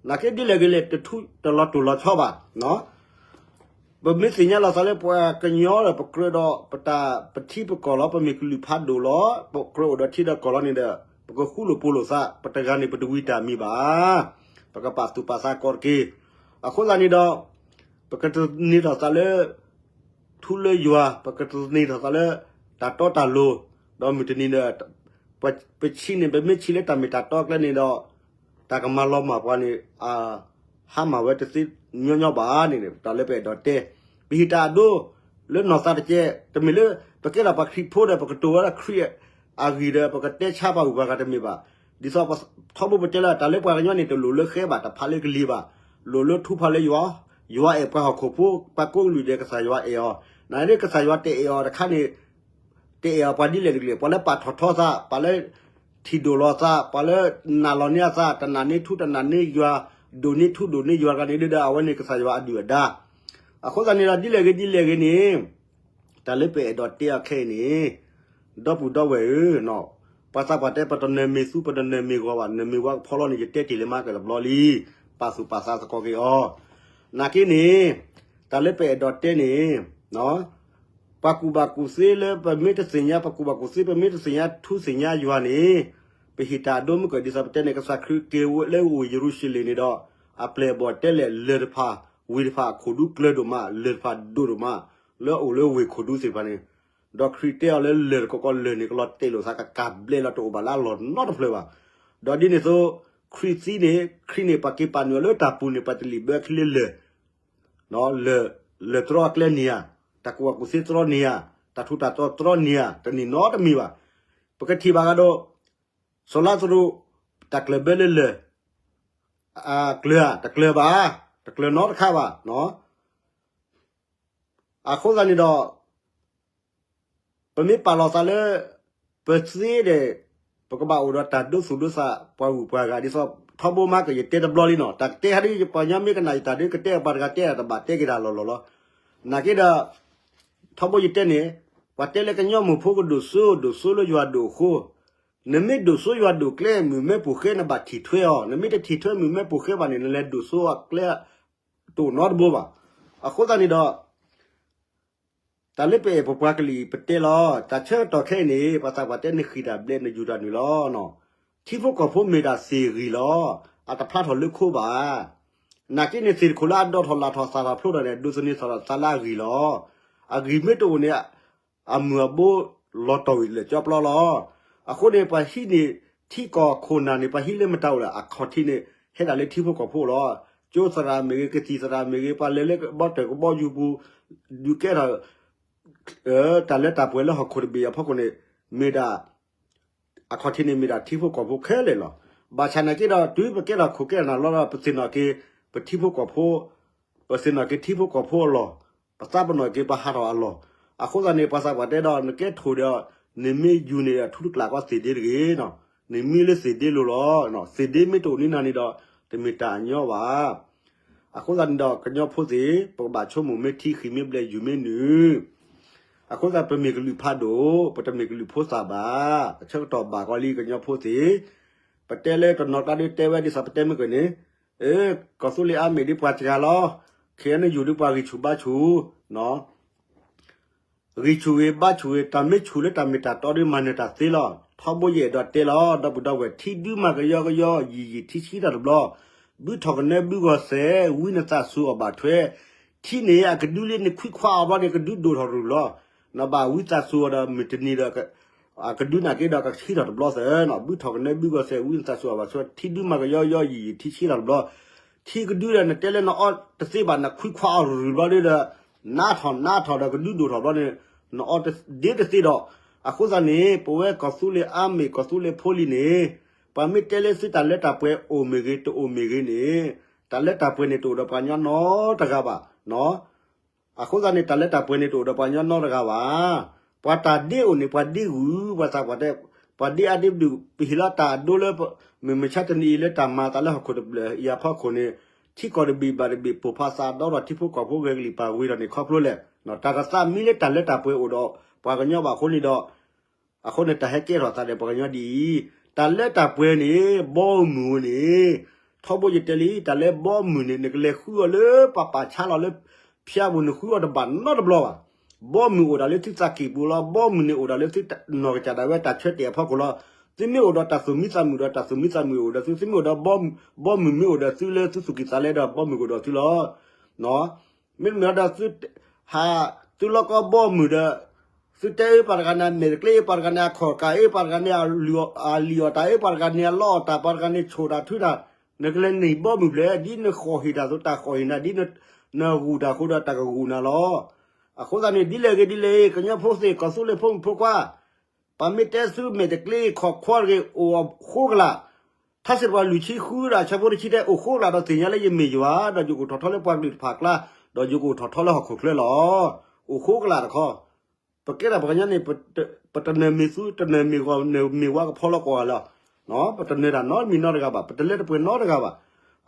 နာ်က့ဒ်လဲၣ်ဂ့ၤလဲၣ် တထူးတလီၤတူာ်လီၤဆီဘၣ် ပမ့ၢ်သ့ၣ်ညါလီၤသးလၢပှၤကညီဒီး ပကြၢးဒီးပတၢ်ပထံပကီၢ်လီၤ, ပမ့ၢ်ကလုာ်ဖးဒိၣ်လီၤ, ပကြၢးအိၣ်ဒီးထံဒီးကီၢ်လီၤန့ၣ်ဒီး ပကဃူလိာ်ဖိးလိာ်သး, ပတဂၤန့ၣ်ပတဝံၤတၢ်မံၤဘၣ်. ပကပာ်သူၣ်ပာ်သးကိးတက့ၢ်. အဃိသတးန့ၣ်ဒီး ပကတန့ၢ်ထီၣ်သးလၢ ထူလၢယွၤ, ပကတန့ၢ်ထီၣ်သးလၢ တၢ်တီတၢ်လိၤ, ဒီးမုၢ်တနံၤဒီး ပဆံးန့ၣ် ပမ့ၢ်ဆံးလၢတၢ်မ့ၢ်တၢ်တီကျဲန့ၣ်ဒီး တၢ်ကမၤလီၤမၢ်ပှၤန့ၣ် အ ဟါမၢ်ဝဲတသ့ညီညီဘၣ်န့ၣ် တၢ်လၢပအဲၣ်ဒိးတဲ, ပဟ့ၣ်တၢ်အဒိ လၢနီၢ်သးတကဲ, တမ့ၢ်လၢ ပကဲထီၣ်ပှၤခရံာ်ဖိဒီး ပကတိၤဝဲဒၣ်ခရံာ်အဂံၢ်ဒီး ပကတဲဆါပှၤဂုၤပှၤဂၤတမ့ၢ်ဘၣ်. ဒ်သိးထီဘိပတဲလၢ တၢ်လၢပှၤကညီန့ၣ် တလိၣ်လၢဃဲဘၣ်, တဖးလၢကလံၤဘၣ်, လိၣ်လၢထူဖးလၢယွၤ, ယွၤအဲၣ်ပှၤဟီၣ်ခိၣ်ဖိ, ပှၤကိးကလုာ်ဒဲး ကစၢ်ယွၤအဲၣ်အီၤ, နာ်က့ကစၢ်ယွၤတအဲၣ်အီၤတခါန့ၣ် တအဲၣ်အီၤပှၤဒ်လဲၣ်တကလုာ်, ပှၤလၢပာ်ထီၣ်ထီသး, ပှၤလၢထံၣ်ဒိၣ်လီၤသး, ပှၤလၢနာ်လီၤန့ၢ်အသး, တနာ်န့ၢ်ထူတနာ်န့ၢ်ယွၤ, ဒိၣ်န့ၢ်ထူဒိၣ်န့ၢ်ယွၤတဂၤန့ၣ်ဒီး အဝဲန့ၣ်ကစၢ်ယွၤအဒုၣ်အဒါ. အဃိသတးန့ၣ်ဒီး ဒ်လဲၣ်ဂ့ၤဒ်လဲၣ်ဂ့ၤန့ၣ် တၢ်လၢပအဲၣ်ဒိးတဲအီၤခဲအံၤန့ၣ်, ဒီပုၢ်ဒီဝဲၢ်ဧၢ, ပှၤသးပှၢ်တဲ ပတနၢၤမ့ၢ်သူ ပတနၢၤမ့ၢ်ဂီၤဘၣ်, နၢၤမ့ၢ်ဝါကဖီလီၤန့ၣ် ယတဲတ့ၢ်လၢမၤကၢၣ်တဘျီလံ, ပာ်သူၣ်ပာ်သးသကိးက့ၤအီၤ. နာ်က့န့ၣ် တၢ်လၢပအဲၣ်ဒိးတဲန့ၣ် ပှၤကူၣ်ဘၣ်ကူၣ်သ့လၢပမ့ၢ်တသ့ၣ်ညါ, ပှၤကူၣ်ဘၣ်ကူၣ်သ့ ပမ့ၢ်တသ့ၣ်ညါထူသ့ၣ်ညါယွၤန့ၣ်, ပဟ့ၣ်တၢ်အဒိမ့ၢ်ကၢၢ် ဒ်သိးပတဲန့ၣ် ကစၢ်ခရံာ်က့ၤဝဲလၢဝ့ၢ်ယရူၤၡလ့ၣ်န့ၣ်ဒီး, အပျဲၢ်အဘီၣ်တဲလဲၣ် လၢၢ်တဖၣ်, ဝ့ၢ်တဖၣ်အခိၣ်ဒူကျၢၤဒိၣ်မး, လၢၢ်တဖၣ်ဒိၣ်ဒိၣ်မး, လၢအအိၣ်လၢဝ့ၢ်ခိၣ်ဒူသ့ၣ်တဖၣ်န့ၣ်, ဒီးခရံာ်တဲအီၤလၢလၢၢ်တကီၢ်ကီၢ်လၢၢ်န့ၣ် ကလီၤတဲာ်လိာ်သးကကၢ်ဘျဲးလီၤ တအိၣ်ဘၣ်လၢအလီၢ်နီတဖျၢၣ်ဘၣ်. ဒီးဒ်န့ၣ်အသိး ခရံာ်သံန့ၣ် ခရံာ်န့ၣ် ပှၤက့ၤပာ်နုာ်အီၤလၢတၢ်ပူၤန့ၣ် ပှၤတလံာ်ဘၢခံလၢလၢၢ် လၢၢ်တြီအကျဲန့ၢ်ဧါ, တၢ်ကူၣ်ဘၣ်ကူၣ်သ့တြီန့ၢ်ဧါ, တၢ်ထူးတၢ်တီၤတြီန့ၢ်ဧါ, တန့ၢ်နီတမံၤဘၣ်. ပကထံၣ်ဘၣ်ဂၤဒီး စီၤလါသရူး တၢ်ကျၢၢ်ဘၢလၢလၢၢ်, အကျၢၤဧါ, တကျၢၤဘၣ်, တကျၢၤနီတခါဘၣ်. အဃိသတးန့ၣ်ဒီး ပမ့ၢ်ပာ်လီၤသးလၢ ပသ့ဒီး ပကဘၣ်အိၣ်ဒီးတၢ်ဒိသူၣ်ဒိသးပှၤဂုၤပှၤဂၤ ဒ်သိး ထီဘိမၤကၢၢ်ယတဲတဘျီလံနီၤ, တၢ်ကတဲဟးဒ်ယပှၤကညီမ့ၢ်ကနၣ်ယတၢ်ဒီး ကတဲပှၤတဂၤတဲတဘၣ်တဲက့ၤတၢ်လီၢ်လီၢ်လီၤ. နာ်က့ဒီး ထီဘိယတဲန့ၣ် ပှၤတဲလၢကညီမုၢ်ဖိကဒိၣ်စိ ဒိၣ်စိလၢယွၤဒိၣ်အဃိ, နမ့ၢ်ဒိၣ်စိယွၤဒိၣ်ကျဲ မုၢ်မဲပိာ်ဃဲ နဘၣ်ထံၣ်ထွဲအီၤ, နမ့ၢ်တထံၣ်ထွဲမုၢ်မဲပိာ်ဃဲဘၣ်န့ၣ် နလဲၤဒိၣ်စိအကျဲ တအိၣ်နီတဘိဘၣ်. အဃိသတးန့ၣ်ဒီး တၢ်လၢပအဲၣ်ပပှၤကလုာ်ပတဲလီၤ. တၢ်ဆၢကတီၢ်ခဲအံၤန့ၣ် ပှၤသးပှၢ်တဲနဃံၢ်တၢ်ဘျဲး နယူၤတၢ်နုာ်လီၤ. ထံဖိကီၢ်ဖိမ့ၢ်ဒၣ်သ့ၣ်ဂံၢ်လီၤ. အတဖျါထီၣ်လၢခိဘၣ်. နာ်က့န့ၣ်သ့ၣ်တခိၣ်လၢအဒိးထီၣ်လၢ်ထီၣ်သၣ်ထီၣ်ဖျိထီၣ်န့ၣ် ဒိးသန့ၤထီၣ်သးလၢအဂံၢ်လီၤ. အဂံၢ်မ့ၢ်တအိၣ်န့ၣ် အမုၢ်အဘိလီၤတီၢ်ဝံၤလၢာ်ကၠီပျီလီၤ. အဃိန့ၣ် ပှၤဟံးန့ၢ်ထံကီၢ်ခိၣ်နၢ်န့ၣ် ပှၤဟံးလၢမတၤအိၣ်လဲၣ် အခီၣ်ထံးန့ၣ် ဟဲဒၣ်လၢထံဖိကီၢ်ဖိလီၤ. ကၠိသရၣ်မ့ၢ်ဂ့ၤ ကသံၣ်သရၣ်မ့ၢ်ဂ့ၤ ပှၤလဲၤလၢကဘီတၢၢ်ကဘီယူၤပူၤ ဒုးကဲထီၣ် တၢ်လၢတၢ်ပှဲၤလၢဟီၣ်ခိၣ်တဘ့ၣ်အဖီခိၣ်န့ၣ် မ့ၢ်ဒၣ် အခီၣ်ထံးန့ၣ်မ့ၢ်ဒၣ်ထံဖိကီၢ်ဖိခဲလၢာ်လီၤ. ဘၣ်ဆၣ်နာ်က့ဒီး တုၤပကဲထီၣ်ခိၣ်ကဲထီၣ်နၢ်လီၤဒီး ပသ့ၣ်နီၣ်က့ၤ ပထံဖိကီၢ်ဖိ, ပသ့ၣ်နီၣ်က့ၤထံဖိကီၢ်ဖိအလီၢ်, ပသးပနီၣ်က့ၤပဟးထီၣ်အလီၢ်. အဃိသတးန့ၣ် ပှၤသးပှၢ်တဲဒီး နကဲထိၣ်ဒီး နမ့ၢ်ယူၤန့ၣ်ဒီး ထူတကျးကီသ့ၣ်ဒ့တဂ့ၤ, နမံလၢသ့ၣ်ဒ့လိၤလီၤ. သ့ၣ်ဒ့မ့ၢ်တအိၣ်န့ၢ်နၤန့ၣ်ဒီး တမ့ၢ်တၢ်အညီဘၣ်. အဃိသတးန့ၣ်ဒီး ကညီဖိသ့ၣ် ပကဘၣ်ဆိကမိၣ်မ့ၢ်ထံဃံၢ်မ့ၢ်ဘျဲးယူၤမ့ၢ်နုာ် အဃိသတး ပမ့ၢ်ကလုာ်ဖးဒိၣ် ပတမ့ၢ်ကလုာ်ဖိသၣ်ဘၣ်. အဆၢကတီၢ်ဘၣ်ကီးလံကညီဖိသ့ၣ်, ပတဲလၢတနီၤကျါဒ်တဲဝဲဒ်သိးပတဲမ့ၢ်ကန့ၣ်, ကီၢ်သူလ့ၤအါမ့ၢ်ဒ်ပှၤစှၤလီၤ, ခဲအံၤနယူၤဒ်ပှၤဂံၢ်ဆူၣ်ဘါဆူၣ်, ဂံၢ်ဆူၣ်ဂ့ၤဘါဆူၣ်ဂ့ၤ တၢ်မ့ၢ်ဆူၣ်လၢတၢ်မ့ၢ်တၢ်တီဒီးမၤနၢၤတၢ်သ့လီၤ. ထီဘိယအဲၣ်ဒိးတဲလီၤ ဒီပုၢ်ဒီဝဲၢ် ထံဒုမၤကယီကယီ ယံာ်ယံာ်ထံဆှံထီၣ်တဘျီ, ဘုထီၣ်ကနၢဘုဂီၤစဲး ဝံနသးစူၤအီၤဘၣ်ထွဲ, ထံန့ၣ်အကဒုလၢနခွံခွါအီၤဘျီန့ၣ် ကဒုဒိၣ်ထီၣ်ရူၢ်လီၤ. နဘၣ်ဝံသးစူၤအီၤဒီးမုၢ်တနံၤဒီး အကဒုနာ်က့ဒီးကဆှံထီၣ်တဘျီသၢနီၤ, ဘုထီၣ်ကနၢဘုဂီၤစဲး ဝံနသးစူၤအီၤဘၣ်ထွဲ ထံဒုမၤကယီကယီ ယံာ်ယံာ်ထံဆှံထီၣ်တဘျီ, ထံကဒုဒီးနတဲလၢနအီတသ့ဘၣ် နခွံခွါအီၤရူၢ်ဘျီဒီး နးထီၣ်နးထီၣ်ဒီးကဒုဒိၣ်ထီၣ်ဘျီန့ၣ် နအီတဒ့တသ့ဒီး, အဃိသတးန့ၣ် ပဝဲကီၢ်သူလ့ၤအါမ့ၢ်ကီၢ်သူလ့ၤဖိလံၤန့ၣ် ပှၤမ့ၢ်တဲလၢသုတၢ်လၢတၢ်ပှဲၤအိၣ်မ့ၢ်ဂ့ၤ တအိၣ်မ့ၢ်ဂ့ၤန့ၣ်, တၢ်လၢတၢ်ပှဲၤန့ၣ်တအိၣ်ဒီးပှၤကညီနီတဂၤဘၣ်. အဃိသတးန့ၣ် တၢ်လၢတၢ်ပှဲၤန့ၣ်တအိၣ်ဒီးပှၤကညီနီတဂၤဘၣ်. ပှၤတၢ်ဒ့အိၣ်န့ၣ် ပှၤဒ့ဂုာ် ပှၤသးပှၢ်တဲ, ပှၤဒ့အါဒ့ဒုး ပဟ့ၣ်လီၤတၢ်အဒိလၢ မုၢ်မဆါတနံၤအံၤလၢတၢ်မၤအသးလၢဟီၣ်ခိၣ်တဘျၢၣ်အံၤအဖီခိၣ်န့ၣ်, ထံကီၢ်တဘ့ၣ်ဘၣ်တဘ့ၣ်ပိာ်ဖးသးဒီးထံဖိကီၢ်ဖိဂဲၤကလံၣ်ပာ်ဝံၤဒီးန့ၣ်ခီဖျိလဲၣ်. တၢ်တသးမံလၢတၢ်လၢတၢ်ပှဲၤအိၣ်ဒီးပှၤကညီဘၣ်အဃိန့ၣ်ဒီး အဃိန့ၣ်တၢ်ဟဲကဲထီၣ်သးဒီးပှၤကညီဒ်အံၤ, တၢ်လၢတၢ်ပှဲၤန့ၣ် ဘီမုၢ်ဧိၤန့ၣ်, ထီဘိယတဲလံ တၢ်လၢဘီမုၢ်န့ၣ် နကလဲၤဃုအီၤလၢပှၤပာ်ဆါလီၤလၢ ဖၠါပူၤ နဃုအီၤတဘၣ်နီတဘျီဘၣ်. ဘီမုၢ်အိၣ်ဒၣ်လၢသုသးကံၢ်ပူၤလီၤ. ဘီမုၢ်န့ၣ်အိၣ်ဒၣ်လၢသုနီၢ်ကစၢ်ဒၣ်ဝဲတၢ်ဆၢတဲာ်အဖီခိၣ်လီၤ. သုမ့ၢ်အိၣ်ဒီးတၢ်သူၣ်မံသးမုာ်ဒီးတၢ်သူၣ်မံသးမုာ်အိၣ်ဒီးသု, သုမ့ၢ်အိၣ်ဒီး ဘီမုၢ်မ့ၢ်အိၣ်ဒီးသုလၢသုသူၣ်ကံၢ်သးလဲဒီးဘီမုၢ်ကအိၣ်ဒီးသုလီၤ. မ့တမ့ၢ်ဒီးသု ဟး သုလီၢ်ကီၢ်ဘီမုၢ်ဒီး သုတဲအ့ၣ်ပှၤတဂၤန့ၣ် အမဲာ်တကျ့ အ့ၣ်ပှၤတဂၤန့ၣ် အခီၣ်ကး အ့ၣ်ပှၤတဂၤန့ၣ် အလံာ်အီၣ်တၢ်အ့ၣ်ပှၤတဂၤန့ၣ် အလီအီၣ်တၢ်ပှၤတဂၤန့ၣ် ဆိၣ်တၢ်ထုတၢ်, နကလဲၤနံၤဘီမုၢ်ဖျဲၣ် ဒ်နဃီၣ်ဟ့ၣ်တၢ်သိးတၢ်ဃီၣ်ဟ့ၣ်နၤ ဒ်နဂူာ်တၢ်ဃိဒီးတၢ်ကဂူာ်နၤလီၤ. အဃိသတးန့ၣ် ဒ်လဲၣ်ဂ့ၤဒ်လဲၣ်ဂ့ၤ ကညီဖိသ့ၣ် ကီၢ်သူလ့ၤဖိမုၣ်ဖိခွါ ပှၤမ့ၢ်တဲသုမဲာ်တကျ့ ခီၣ်ခွါတဂ့ၤ အိၣ်အဃိကလာ်, ထါစံးတပှၤလွံၢ်ဆံဃုဒီးအဆၢဖိတဆံတဲ အိၣ်ဃိကလာ်ဒီးသ့ၣ်ညါလၢယမ့ၢ်ယွၤ ဒီးယကအိၣ်ထီၣ်ထီလၢပှၤကလုာ်တဖၣ်အကျါ, ဒီးယကအိၣ်ထီၣ်ထီလၢဟီၣ်ခိၣ်ချၢလီၤ. အိၣ်ဃိကလာ်တခီ, ပကဲဒၣ်ပှၤကညီန့ၣ် ပတနၢၤမ့ၢ်သူ တနၢၤမ့ၢ်ဂီၢ် နမ့ၢ်ဝါကဖီလီၤကွၢ်လီၤ. ပတနၢၤတၢ်နီတမံၤနီတဂၤဘၣ်, ပတလၢတပှဲၤနီတဂၤဘၣ်.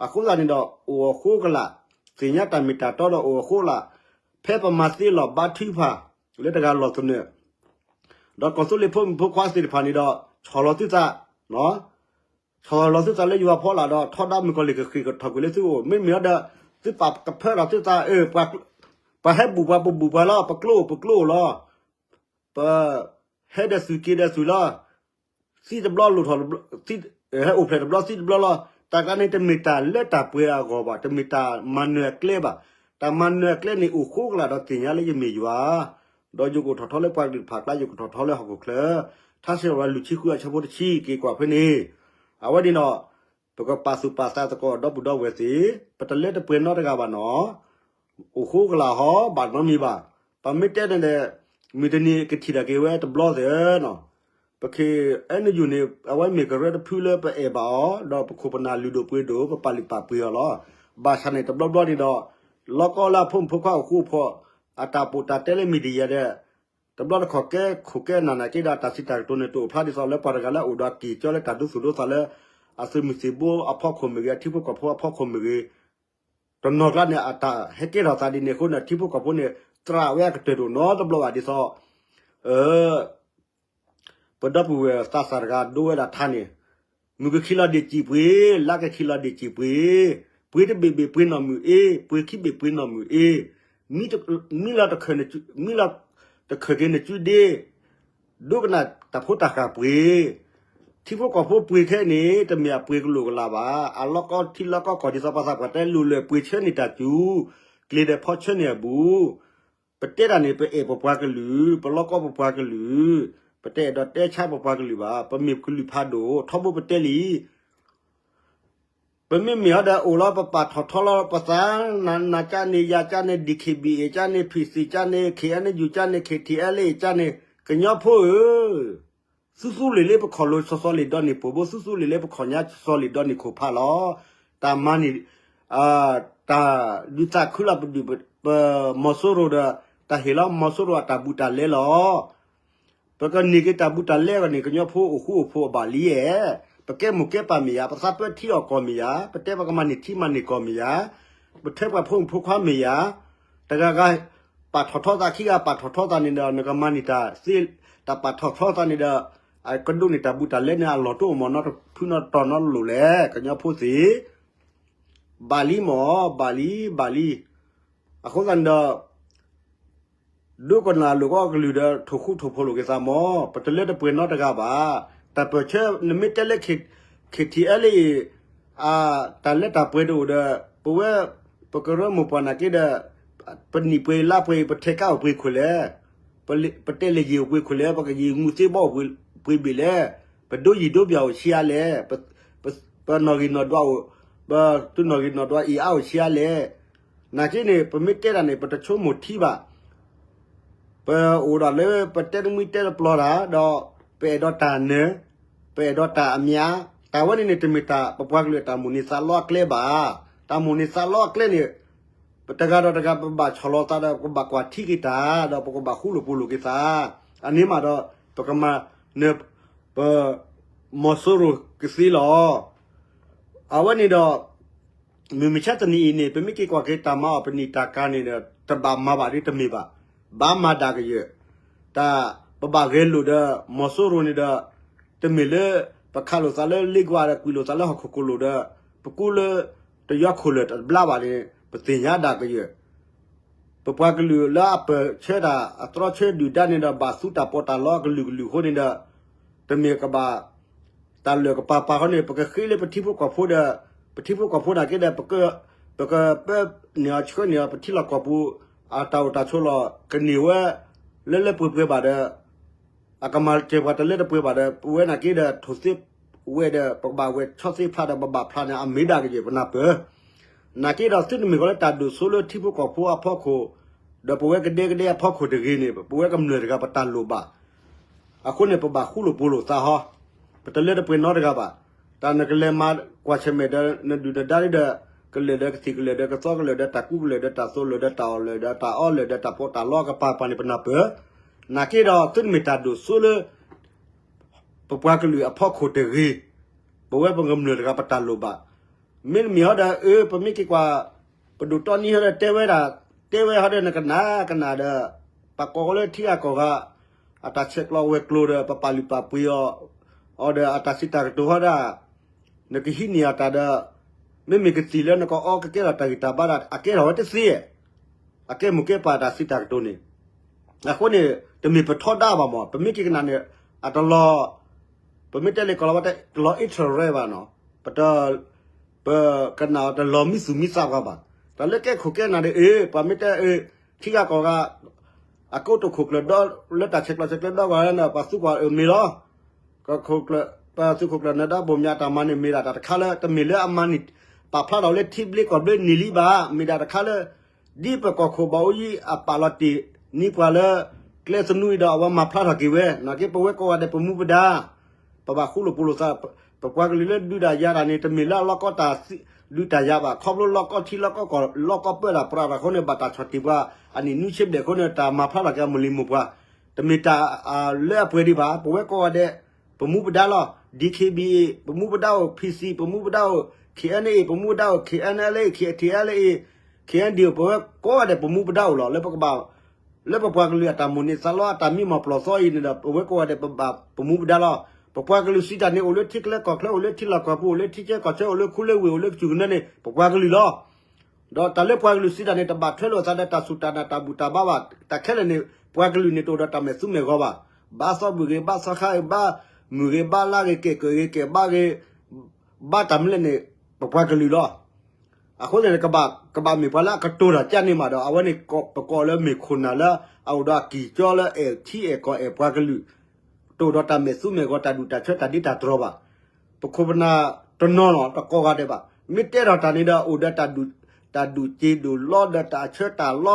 အဃိသတးန့ၣ်ဒီး အိၣ်အဃိကလာ်, သ့ၣ်ညါတၢ်မ့ၢ်တၢ်တီဒီးအိၣ်အဃိကလာ်, ဖဲပမၤသ့လီၤဘါထုကဖၣ် လၢတဂၤလီၢ်သနၢၣ် ဒီးကီၢ်သူလ့ၤဖိမုၣ်ဖိခွါသ့ၣ်တဖၣ်န့ၣ်ဒီး ဆီၣ်လီၤသုသး, ဆီၣ်လီၤသုသးလၢယွၤဖီလာ်ဒီး ထီဒါမုၣ်ကီၤလံၢ်ကဃ့ၢ်ကထီၣ်ကွံာ်လၢသုအိၣ်, မ့တမ့ၢ်ဒီး သုပာ်ကဖၢထီၣ်သုသး, ပှၤဟဲဘူးပှၤပဘူးပှၤလီၤ, ပကျိအိၣ်ပကျိအိၣ်လီၤ, ပ ဟဲဒီးသုးက့ၤဒီးသုးလီၤ, သံတဘျီလိၣ်ထီၣ်, ဟဲအိၣ်ဖျဲၣ်တဘျီသံတဘျီလီၤ. တၢ်ကျါန့ၣ် တမ့ၢ်တၢ်လၢတၢ်ပှဲၤအဂီၢ်ဘၣ်, တမ့ၢ်တၢ်မၤနၢၤအကျဲဘၣ်. တၢ်မၤနၢၤအကျဲန့ၣ် အိၣ်ဃိကလာ်ဒီးသ့ၣ်ညါလၢယမ့ၢ်ယွၤ, ဒီးယကအိၣ်ထီၣ်ထီလၢပှၤကလုာ်တဖၣ်အကျါ, ယကထီၣ်ထီလၢဟီၣ်ခိၣ်ချၢ, ထါစံးတပှၤလွံၢ်ဆံဃုအဆၢဖိတဆံ က့ၤကွၢ်ဖဲန့ၣ်, အဝဲန့ၣ်ဒီး ပကပာ်သူၣ်ပာ်သးသကိးဒီပုၢ်ဒီဝဲၢ်သ့ၣ်, ပတလၢတပှဲၤနီတဂၤဘၣ်နီၤ, အိၣ်ဃိကလာ်ဟီ ဘၣ်နီတမံၤဘၣ်. ပမ့ၢ်တဲန့ၣ်ဒီး မုၢ်တနံၤကထံၣ်တၢ်က့ၤဝဲတဘျီသ့ၣ်နီၤ, ပခ့ၣ်အဲၣ်ယူၣ်န့ၣ် အဝဲမ့ၢ်ကရၢတဖုလၢပအဲၣ်ဘၣ်အီၤ, ဒီးပခိၣ်ပနၢ်လုၢ်ဒိၣ်ပှ့ၤဒိၣ် ပပာ်လုၢ်ပာ်ပှ့ၤအီၤလီၤ. ဘၣ်ဆၣ်န့ၣ် တဘျီဘျီန့ၣ်ဒီး လီၢ်ကီၢ်လၢအဖိမုၣ်ဖိခွါအိၣ်ဃူအိၣ်ဖိး, အတၢ်ပိာ်တၢ်တဲလၢ media ဒီး တဘျီတခီၣ်ကဲခိၣ်ကဲနၢ်နာ်က့ဒီး အတၢ်စံးတၢ်ကတိၤန့ၣ် တအိၣ်ဖျါဒ်သိးလၢပှၤတဂၤလၢအအိၣ်ဒီးက့ၢ်ကၠီလၢတၢ်ဒိသူၣ်ဒိသးလၢ အသုးမုၢ်သံၣ်ဘိအဖီခိၣ်မ့ၢ်ဂ့ၤ, အထံဖိကီၢ်ဖိအဖီခိၣ်မ့ၢ်ဂ့ၤ, တနီၤကျါန့ၣ် အတၢ်ဟဲကဲထီၣ်သးဒ်န့ၣ်အဃိန့ၣ် ထံဖိကီၢ်ဖိန့ၣ် သရၣ်ဝဲအကတၢၢ်တအိၣ်နီတဘျီဘၣ်ဒ်သိး ပဒီပုၢ်ဝဲၢ်သးစၢ်တဂၤဒိဝဲဒၣ်ထါန့ၣ်, မုၢ်ကခံလီၤဒ့ၣ်စံၣ်ပှ့ၤ, လါကခံလီၤဒ့ၣ်စံၣ်ပှ့ၤ, ပှ့ၤတဘ့ၣ်ဘ့ၣ်ပှ့ၤနီၢ်မုၢ်အ့, ပှ့ၤခံဘ့ၣ်ပှ့ၤနီၢ်မုၢ်အ့, မံလီၤတခၢၣ်, မံလီၤတခၢၣ်က့ၤနစုဒ့, ဒိကနၣ်တၢ်ဖိတၢ်ဃၢ်ပှ့ၤ, ထံဖိကီၢ်ဖိပှ့ၤခဲအံၤန့ၣ် တမ့ၢ်အပှ့ၤကလိာ်ကလာ်ဘၣ်, အလီၢ်ကီၢ်ထံလီၢ်ကီၢ်ကီၢ်ဒ်သိးပှၤသးပှၢ်တဲ လူၤလွဲၢ်ပှ့ၤဆၢန့ၢ်တၢ်စူၤ, ကျ့ၤဒီးဖီဆၢန့ၢ်အဘူး ပတဲတၢ်န့ၣ် ပအဲၣ်ပပှၤကလုာ်, ပလီၢ်ကီၢ်ပပှၤကလုာ်, ပတအဲၣ်ဒိးတဲဆါပပှၤကလုာ်ဘၣ်, ပမ့ၢ်ကလုာ်ဖးဒိၣ်, ထီဘိပတဲလံ, ပမ့မ့ၢ်ဟီဒီးအိၣ်လီၤ ပပာ်ထီၣ်ထီလီၤပသး, နၤကၠၢန့ၣ် ယၤကၠၢန့ၣ် ဒံၣ်ခ့ၣ်ဘံၣ်အ့ၣ်ကၠၢန့ၣ် ဖံၣ်သံၣ်ကၠၢန့ၣ် ခ့ၣ်အဲၣ်ယူၣ်ကၠၢန့ၣ် ခ့ၣ်ထံၣ်အဲၣ်လ့ၣ်အ့ၣ်ကၠၢန့ၣ် ကညီဖိဧၢ သူသူလ့ၤလၢပခီၣ်လိၤစီၤစီၤလ့ၤဒီးန့ၢ်ပိာ်ဘိ, သူသူလ့ၤလၢပခီၣ်ညါစီၤလ့ၤဒီးန့ၢ်ခိၣ်ဖးလီၤ. တၢ်မၤန့ၣ် တၢ်ဒုးသးခုလီၤပဒုၣ်ပမီၤစိရိၤဒီး တၢ်ဟ့ၣ်လီၤမီၤစိရိၤအတၢ်ဘူးတၢ်လဲလီၤ. ပကန့ၢ်က့ၤတၢ်ဘူးတၢ်လဲအဂီၢ်န့ၣ် ကညီဖိအိၣ်ဃူအိၣ်ဖိးအဘၣ်လံဧါ. ပကဲမိၢ်ကဲပၢ်မ့ၢ်ဧါ, ပသးပၢထံအီၣ်ကီၢ်မ့ၢ်ဧါ, ပတဲပကမၤန့ၢ်ထံမၤန့ၢ်ကီၢ်မ့ၢ်ဧါ, ပထၢပှၤဖိမုၣ်ဖိခွါမ့ၢ်ဧါ. တဂၤဂၤပာ်ထီၣ်ထီသး ခံဂၤပာ်ထီၣ်ထီသးန့ၣ်ဒီး နကမၤန့ၢ်တၢ်သ့, တၢ်ပာ်ထီၣ်ထီသးန့ၣ်ဒီး ကဒိးန့ၢ်တၢ်ဘူးတၢ်လဲန့ၣ် အလီၢ်တအိၣ်မးနီတဖုနီတတီၤနီတလိၤလဲၣ် ကညီဖိသ့ၣ် ဘၣ်လံမး, ဘၣ်လံ, ဘၣ်လံ. အဃိသတးန့ၣ်ဒီး ဒိကနၣ်လိာ်ကီကလုၢ်ဒီး ထိၣ်ဃူထိၣ်ဖိးလိာ်က့ၤသးမး, ပတလၢတပှဲၤနီတဂၤဘၣ်. တၢ်ပၢၢ်ဆၢ နမ့ၢ်တဲလၢ ခ့ၣ်ထံၣ်အဲၣ်လ့ၣ်အ့ၣ် တၢ်လၢတၢ်ပှဲၤတအိၣ်ဒီး ပဝဲ ပကရၢမိၢ်ပှၢ်နာ်က့ဒီး ပနံၣ်ပှဲၤလါပှဲၤ ပထဲကါအိၣ်ပှဲၤခိၣ်လဲၣ်, ပတဲလဲၤယံာ်အိၣ်ပှဲၤခိၣ်လဲၣ်, ပကယံာ်မူသ့ဘီအိၣ်ပှဲၤဘ့ၣ်လဲၣ်, ပဒိယံာ်ဒိဘၣ်အိၣ်ဆံးအါလဲၣ်, ပနီၣ်ဂံၢ်နီၣ်ဒွးအိၣ်, ပသုးနီၣ်ဂံၢ်နီၣ်ဒွးအ့ၣ်အါအိၣ်ဆံးအါလဲၣ်. နာ်က့န့ၣ် ပမ့ၢ်တဲတၢ်န့ၣ် ပတဆိကမိၣ်ထံဘၣ်. ပအိၣ်ဒၣ်လၢပတဲတမှံတဲတပျီၤတၢ်ဒီး ပအဲၣ်ဒိးတၢ်နၢၤ, ပအဲၣ်ဒိးတၢ်အမံၤ, တၢ်ဝဲန့ၣ်န့ၣ် တမ့ၢ်တၢ်ပပှၤကလုာ်အတၢ်မိၣ်န့ၢ်သးလီအကျဲဘၣ်. တၢ်မိၣ်န့ၢ်သးလီအကျဲန့ၣ် ပတဂၤဒီးတဂၤ ပဘၣ်ဆီၣ်လီၤသးဒီး ပဘၣ်ကွၢ်ထံက့ၤတၢ် ဒီးပကဘၣ်ဃူလိာ်ဖိးလိာ်က့ၤသး, အန့ၣ်မးဒီး ပကမၤနၢၤ ပ မီၤစိရိၤကသ့လီၤ. အဝဲန့ၣ်ဒီး မုၢ်မဆါတနံၤအံၤန့ၣ် ပမ့ၢ်က့ၤကွၢ်က့ၤတၢ်မၤအီၤ ပနံၣ်တၢ်ကၤန့ၣ်ဒီး တဘၣ်မၤဘၣ်ဒ်တမ့ၢ်ဘၣ်. ဘၣ်မၤဒၣ်ကယၢၢ်, တၢ်ပဘၣ်ဂဲၤလိာ်ဒီး မီၤစိရိၤန့ၣ်ဒီး တမ့ၢ်လၢ ပခးလိာ်သးလၢလ့ကွၢ်ဒီး ကွံာ်လိာ်သးလၢဟီၣ်ခိၣ်ကလိာ်ဒီး ပကူလၢ တယီခိၣ်လၢာ်တဘျါဘၣ်န့ၣ် ပသ့ၣ်ညါဒၣ်ကယၢၢ် ပပှၤကလုာ်လၢအပၢၢ်ဆၢတၢ် အတြီဆၢဒုၣ်ဒါန့ၣ်ဒီး ဘၣ်သူတၢ်ပီးတၢ်လီအကလုာ်ကလုာ်အဃိန့ၣ်ဒီး တမ့ၢ်ကဘၣ် တၢ်လၢာ်ကပၤပၤဃီန့ၣ် ပကဃ့လၢပထံဖိကီၢ်ဖိဒီး ပထံဖိကီၢ်ဖိနာ်က့ဒီး ပက ပကပၢန့ၢ်အီၤဆှၢန့ၢ်အီၤ ပထံလီၢ်ကီၢ်ပူၤ အတၢ်အိၣ်တၢ်ဆိးလီၢ် ကန့ၢ်ဝဲ လၢလၢပှဲၤပှဲၤဘၣ်ဒီး အကမၤစၢၤပှၤတလၢတပှဲၤဘၣ်ဒီး ပဝဲနာ်က့ဒီး ထိၣ်သ့ဝဲဒီး ပကဘၣ်ဝဲဆီသ့ဖျါဒီး ပဘၣ်ဖျါန့ၣ် အမ့ၢ်ဒၣ်ကယဲၢ်ပနၢ်ပၢၢ်. နာ်က့ဒီး သုတမ့ၢ်ဃီလၢတၢ်ဒိၣ်စိလၢထံဖိကီၢ်ဖိအဖီခိၣ် ဒီးပဝဲကဒဲကဒဲအဖီခိၣ်တဂ့ၤန့ၣ် ပဝဲကမျၢၢ်တဂၤပတၢ်လိၣ်ဘၣ် အဃိန့ၣ် ပဘၣ်ဃူလိာ်ဖိးလိာ်သးဟီ, ပတလၢတပှဲၤနီတဂၤဘၣ်. တၢ်နကလဲၤမၤကွၢ်ဆၢၣ်မဲာ်ဒီး နဒုၣ်နဒါဒီး ကလၢာ်ဒီးကသံၣ်ကလၢာ်ဒီး ကသီကလၢာ်ဒီး တၢ်ကူကလၢာ်ဒီး တၢ်သိးလၢာ်ဒီး တၢ်အီၣ်လၢာ်ဒီး တၢ်အီလၢာ်ဒီး တၢ်ပီးတၢ်လီကပၤပၤန့ၣ် ပနၢ်ပၢၢ်. နာ်က့ဒီး သုတမ့ၢ်တၢ်ဒိၣ်စိလၢ ပပှၤကလုာ်အဖီခိၣ်တဂ့ၤ, ပဝဲပကမျၢၢ်တဂၤပတၢ်လိၣ်ဘၣ်. မ့တမ့ၢ်ဟီဒီး အၢ ပမ့ၢ်က့ၤကွၢ် ပဒိၣ်တီနံဟီဒီးတဲဝဲဒၣ်, တဲဝဲဟီဒီးနကနၣ်ကနၣ်ဒီး ပှၤကိးဝဲလၢထံဂၤကီၢ်ဂၤ အတၢ်ဆဲးကျိးဝဲၤကျိၤဒီး ပပာ်လုၢ်ပာ်ပှ့ၤအီၤ, အီၤဒီးအတၢ်စံးတၢ်ကတိၤဟီဒၣ် နကဟံးန့ၢ်အတၢ်ဒီး မ့မ့ၢ်ကသံၣ်လၢနကအီကကဲထီၣ်တၢ်ဂံၢ်တၢ်ဘါဒၣ် အကဲထီၣ်ဝဲတသ့, အကဲမိၢ်ကဲပၢ်တၢ်စံးတၢ်ကတိၤန့ၣ်. အဃိန့ၣ် တမ့ၢ်ပထီဒါဘၣ်မး ပမ့ၢ်က့ၤကနၣ်န့ၣ် အတလီၤ, ပမ့ၢ်တဲလၢကီၢ်လီၤဝဲတဲ တလီၤ interest ဘၣ်နီၤ, ပတ ပကနၣ်အီၤတလီၤမံသူၣ်မံသးပှၤဘၣ်. တၢ်လၢကဲခိၣ်ကဲနၢ်ဒီး အ့ ပှၤမ့ၢ်တဲအ့ ထံဂၤကီၢ်ဂၤ အကအိၣ်တခိၣ်ကျၢၢ်ဒီ လၢတၢ်ဆဲးကျိးဆဲးကျၢဒီဂီၢ်န့ၣ် ပှၤသူကွၢ်အၢမ့ၢ်လီၤ. ခိၣ်ကျၢၢ်, ပှၤသူခိၣ်ကျၢၢ်နၢၤဒါဘိၣ်မၠးတၢ်မၤန့ၣ် မ့ၢ်ဒၣ်တၢ်တခါလၢ တမ့ၢ်လၢအမၤန့ၢ် ပာ်ဖျါထီၣ်လၢထံဘျ့ကီၢ်ဘျ့န့ၣ်လံဘၣ်. မ့ၢ်ဒၣ်တခါလၢ ဒ်ပကီၢ်ခိၣ်ဘၣ်အိၣ်ယံၤ အပာ်လီၤတ့ၢ်န့ၢ်ပှၤလၢ ကျဲသနူအံၤဒီး အဝဲမၤဖျါထီၣ်က့ၤဝဲ, နာ်က့ပဝဲကိးဂၤဒဲးပမူပဒါ ပဘၣ်ဃူလိာ်ဖိးလိာ်သး, ပပှၤကလုာ်လၢဒုးတၢ်ယၤတၢ်န့ၣ် တမ့ၢ်လၢအလီၢ်ကီတၢ်ဒုးတၢ်ယၤဘၣ်, ခီဖျိလီၢ်ကီထံလီၢ်ကီကီၢ် လီၢ်ကီပၢတၢ်ပြးတၢ်အဃိန့ၣ် ဘၣ်တၢ်ဆီၣ်တံၢ်ပှၤ အနံၣ်နွံဆံဘျဲၣ်အဃိန့ၣ် တၢ်မၤဖျါထီၣ်က့ၤအမိၢ်လံၤမိၢ်ပှၢ်, တမ့ၢ်တၢ်လၢအပှဲၤဒံးဘၣ်. ပဝဲကိးဂၤဒဲး ပမူပဒါလီၤ. DKBA ပမူပဒါအိၣ်, PC ပမူပဒါအိၣ်, KNA ပမူပဒါအိၣ်, KNLA, KTLA, KNDO ပဝဲကိးဂၤဒဲးပမူပဒါအိၣ်လီၤ. လၢပကဘၣ် လၢပပှၤကလုာ်အတၢ်မိၣ်န့ၢ်သးလီအတၢ်မံမီၢ်ပျီၢ်သီအံၤန့ၣ်ဒီး ပဝဲကိးဂၤဒဲးပဘၣ်ပမူပဒါလီၤ. ပပှၤကလုာ်စံးတၢ်န့ၣ် အိၣ်လၢထံကျဲကီၢ်ကျဲ အိၣ်လၢထံလီၢ်ကီၢ်ပူၤ အိၣ်လၢထံဆၢကီၢ်ဆၢ အိၣ်လၢခူလၢဝ့ၢ် အိၣ်လၢကစၢၢ်ကနၢန့ၣ် ပပှၤကလုာ်လီၤ. ဒီးတၢ်လၢပှၤကလုာ်စံးတၢ်န့ၣ် တဘၣ်ထွဲလိာ်အသးဒီးတၢ်စူၢ်တၢ်နာ်တၢ်ဘူၣ်တၢ်ဘါဘၣ်. တၢ်ခဲလၢာ်န့ၣ် ပှၤကလုာ်န့ၣ် တအိၣ်ဒီးတၢ်မဲာ်သူမဲာ်ဂီၤဘၣ်. ဘါသီဘူၣ်ဂ့ၤ, ဘါသီခါဂ့ၤ, ဘါမုၢ်ဂ့ၤ, ဘါလါဂ့ၤ, ကဲၣ်ကၢၣ်ဂ့ၤ, ကဲၣ်ဘါဂ့ၤ, ဘါတၢ်မနုၤလဲၣ်န့ၣ် ပပှၤကလုာ်လီၤ. အဃိသတးန့ၣ် ကဘၣ်မ့ၢ်ပှၤလၢအကတိၤတၢ်ကၢ်န့ၣ်မးဒီး အဝဲန့ၣ်ပကိးလၢမ့ၢ်ခိၣ်နၢ်လၢအအိၣ်ဒီးအကံၢ်ကၠီလၢအဲၣ်ထံအဲၣ်ကီၢ်အဲၣ်ပှၤကလုာ်, တအိၣ်ဒီးတၢ်မဲာ်သူမဲာ်ဂီၤ တၢ်ဒူၣ်တၢ်ဆၢတၢ်ဒ့တၢ်တြီၤဘၣ်. ပခိၣ်ပနၢ်တနီၤနီၤ တကိးဂၤဒဲးဘၣ် မ့ၢ်တဲထီၣ်တၢ်န့ၣ်ဒီး အိၣ်ဒီးတၢ်ဒူၣ်စ့ဒိၣ်လီဒီးတၢ်အဆၢတၢ်လီ,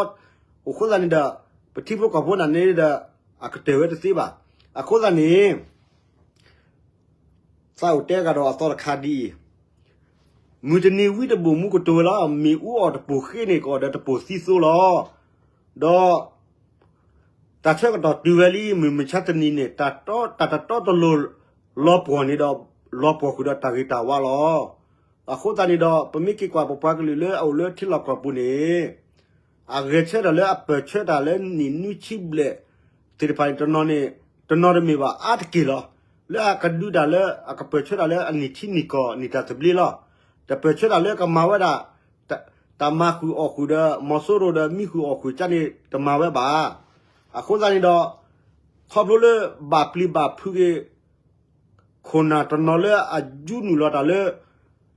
အဃိသတးန့ၣ်ဒီး ပထံဖိကီၢ်ဖိန့ၣ်န့ၣ်ဒီး အကတၢၢ်ဝဲတသ့ဘၣ်. အဃိသတးန့ၣ် သးအိၣ်တဲကဒီးအသီတခါဒ်အံၤ, မုၢ်တနံၤဝံတဘိၣ်မူကတိၤဝဲလီၤ. မ့ၣ်အူအီၣ်တပိၢ်ဃ့န့ၣ် ကအီၣ်ဒီးတပိၢ်သံသိလီၤ. ဒီး တၢ်ဆၢကတီၢ်တုၤဝဲလံ မုၢ်မဆါတနံၤန့ၣ် တၢ်တတီတလိၤလီၤပှီၢ်န့ၣ်ဒီး လီၤပှီၢ်ဃုာ်ဒီးတၢ်ဂ့ၤတၢ်ဝါလီၤ. အဃိသတးန့ၣ်ဒီး ပမ့ၢ်က့ၤကွၢ်ပပှၤကလုာ်လၢအအိၣ်လၢထံလီၢ်ကီၢ်ပူၤန့ၣ် အဂဲၤဆၢထၢၣ်လၢအပၢၢ်ဆၢတၢ်လၢနံၣ်နွံဆံဘျဲၣ်သ့ၣ်တဖၣ်န့ၣ် တနီၤန့ၣ် တမ့ၢ်ဘၣ်အါတက့ၢ်လီၤ. လၢအကဒုးတၢ်လၢအကပၢၢ်ဆၢတၢ်လၢအနံၣ်ထံနံၣ်ကီၢ်နံၣ်တၢ်သဘျ့လီၤ. တပၢၢ်ဆၢတၢ်လၢကမၤဝဲဒၣ် တၢ်မၤဃုာ်အီၣ်ဃုာ်ဒီး မီၤစိရိၤဒီးမံဃုာ်အီၣ်ဃုာ်ကၢန့ၣ် တမၤဝဲဘၣ်. အဃိသတးန့ၣ်ဒီး ခီဖျိလၢဘၣ်ပျံၤဘၣ်ဖုးက့ၤ ခိၣ်နၢ်တနီၤလၢအယူးနုာ်လီၤတၢ်လၢ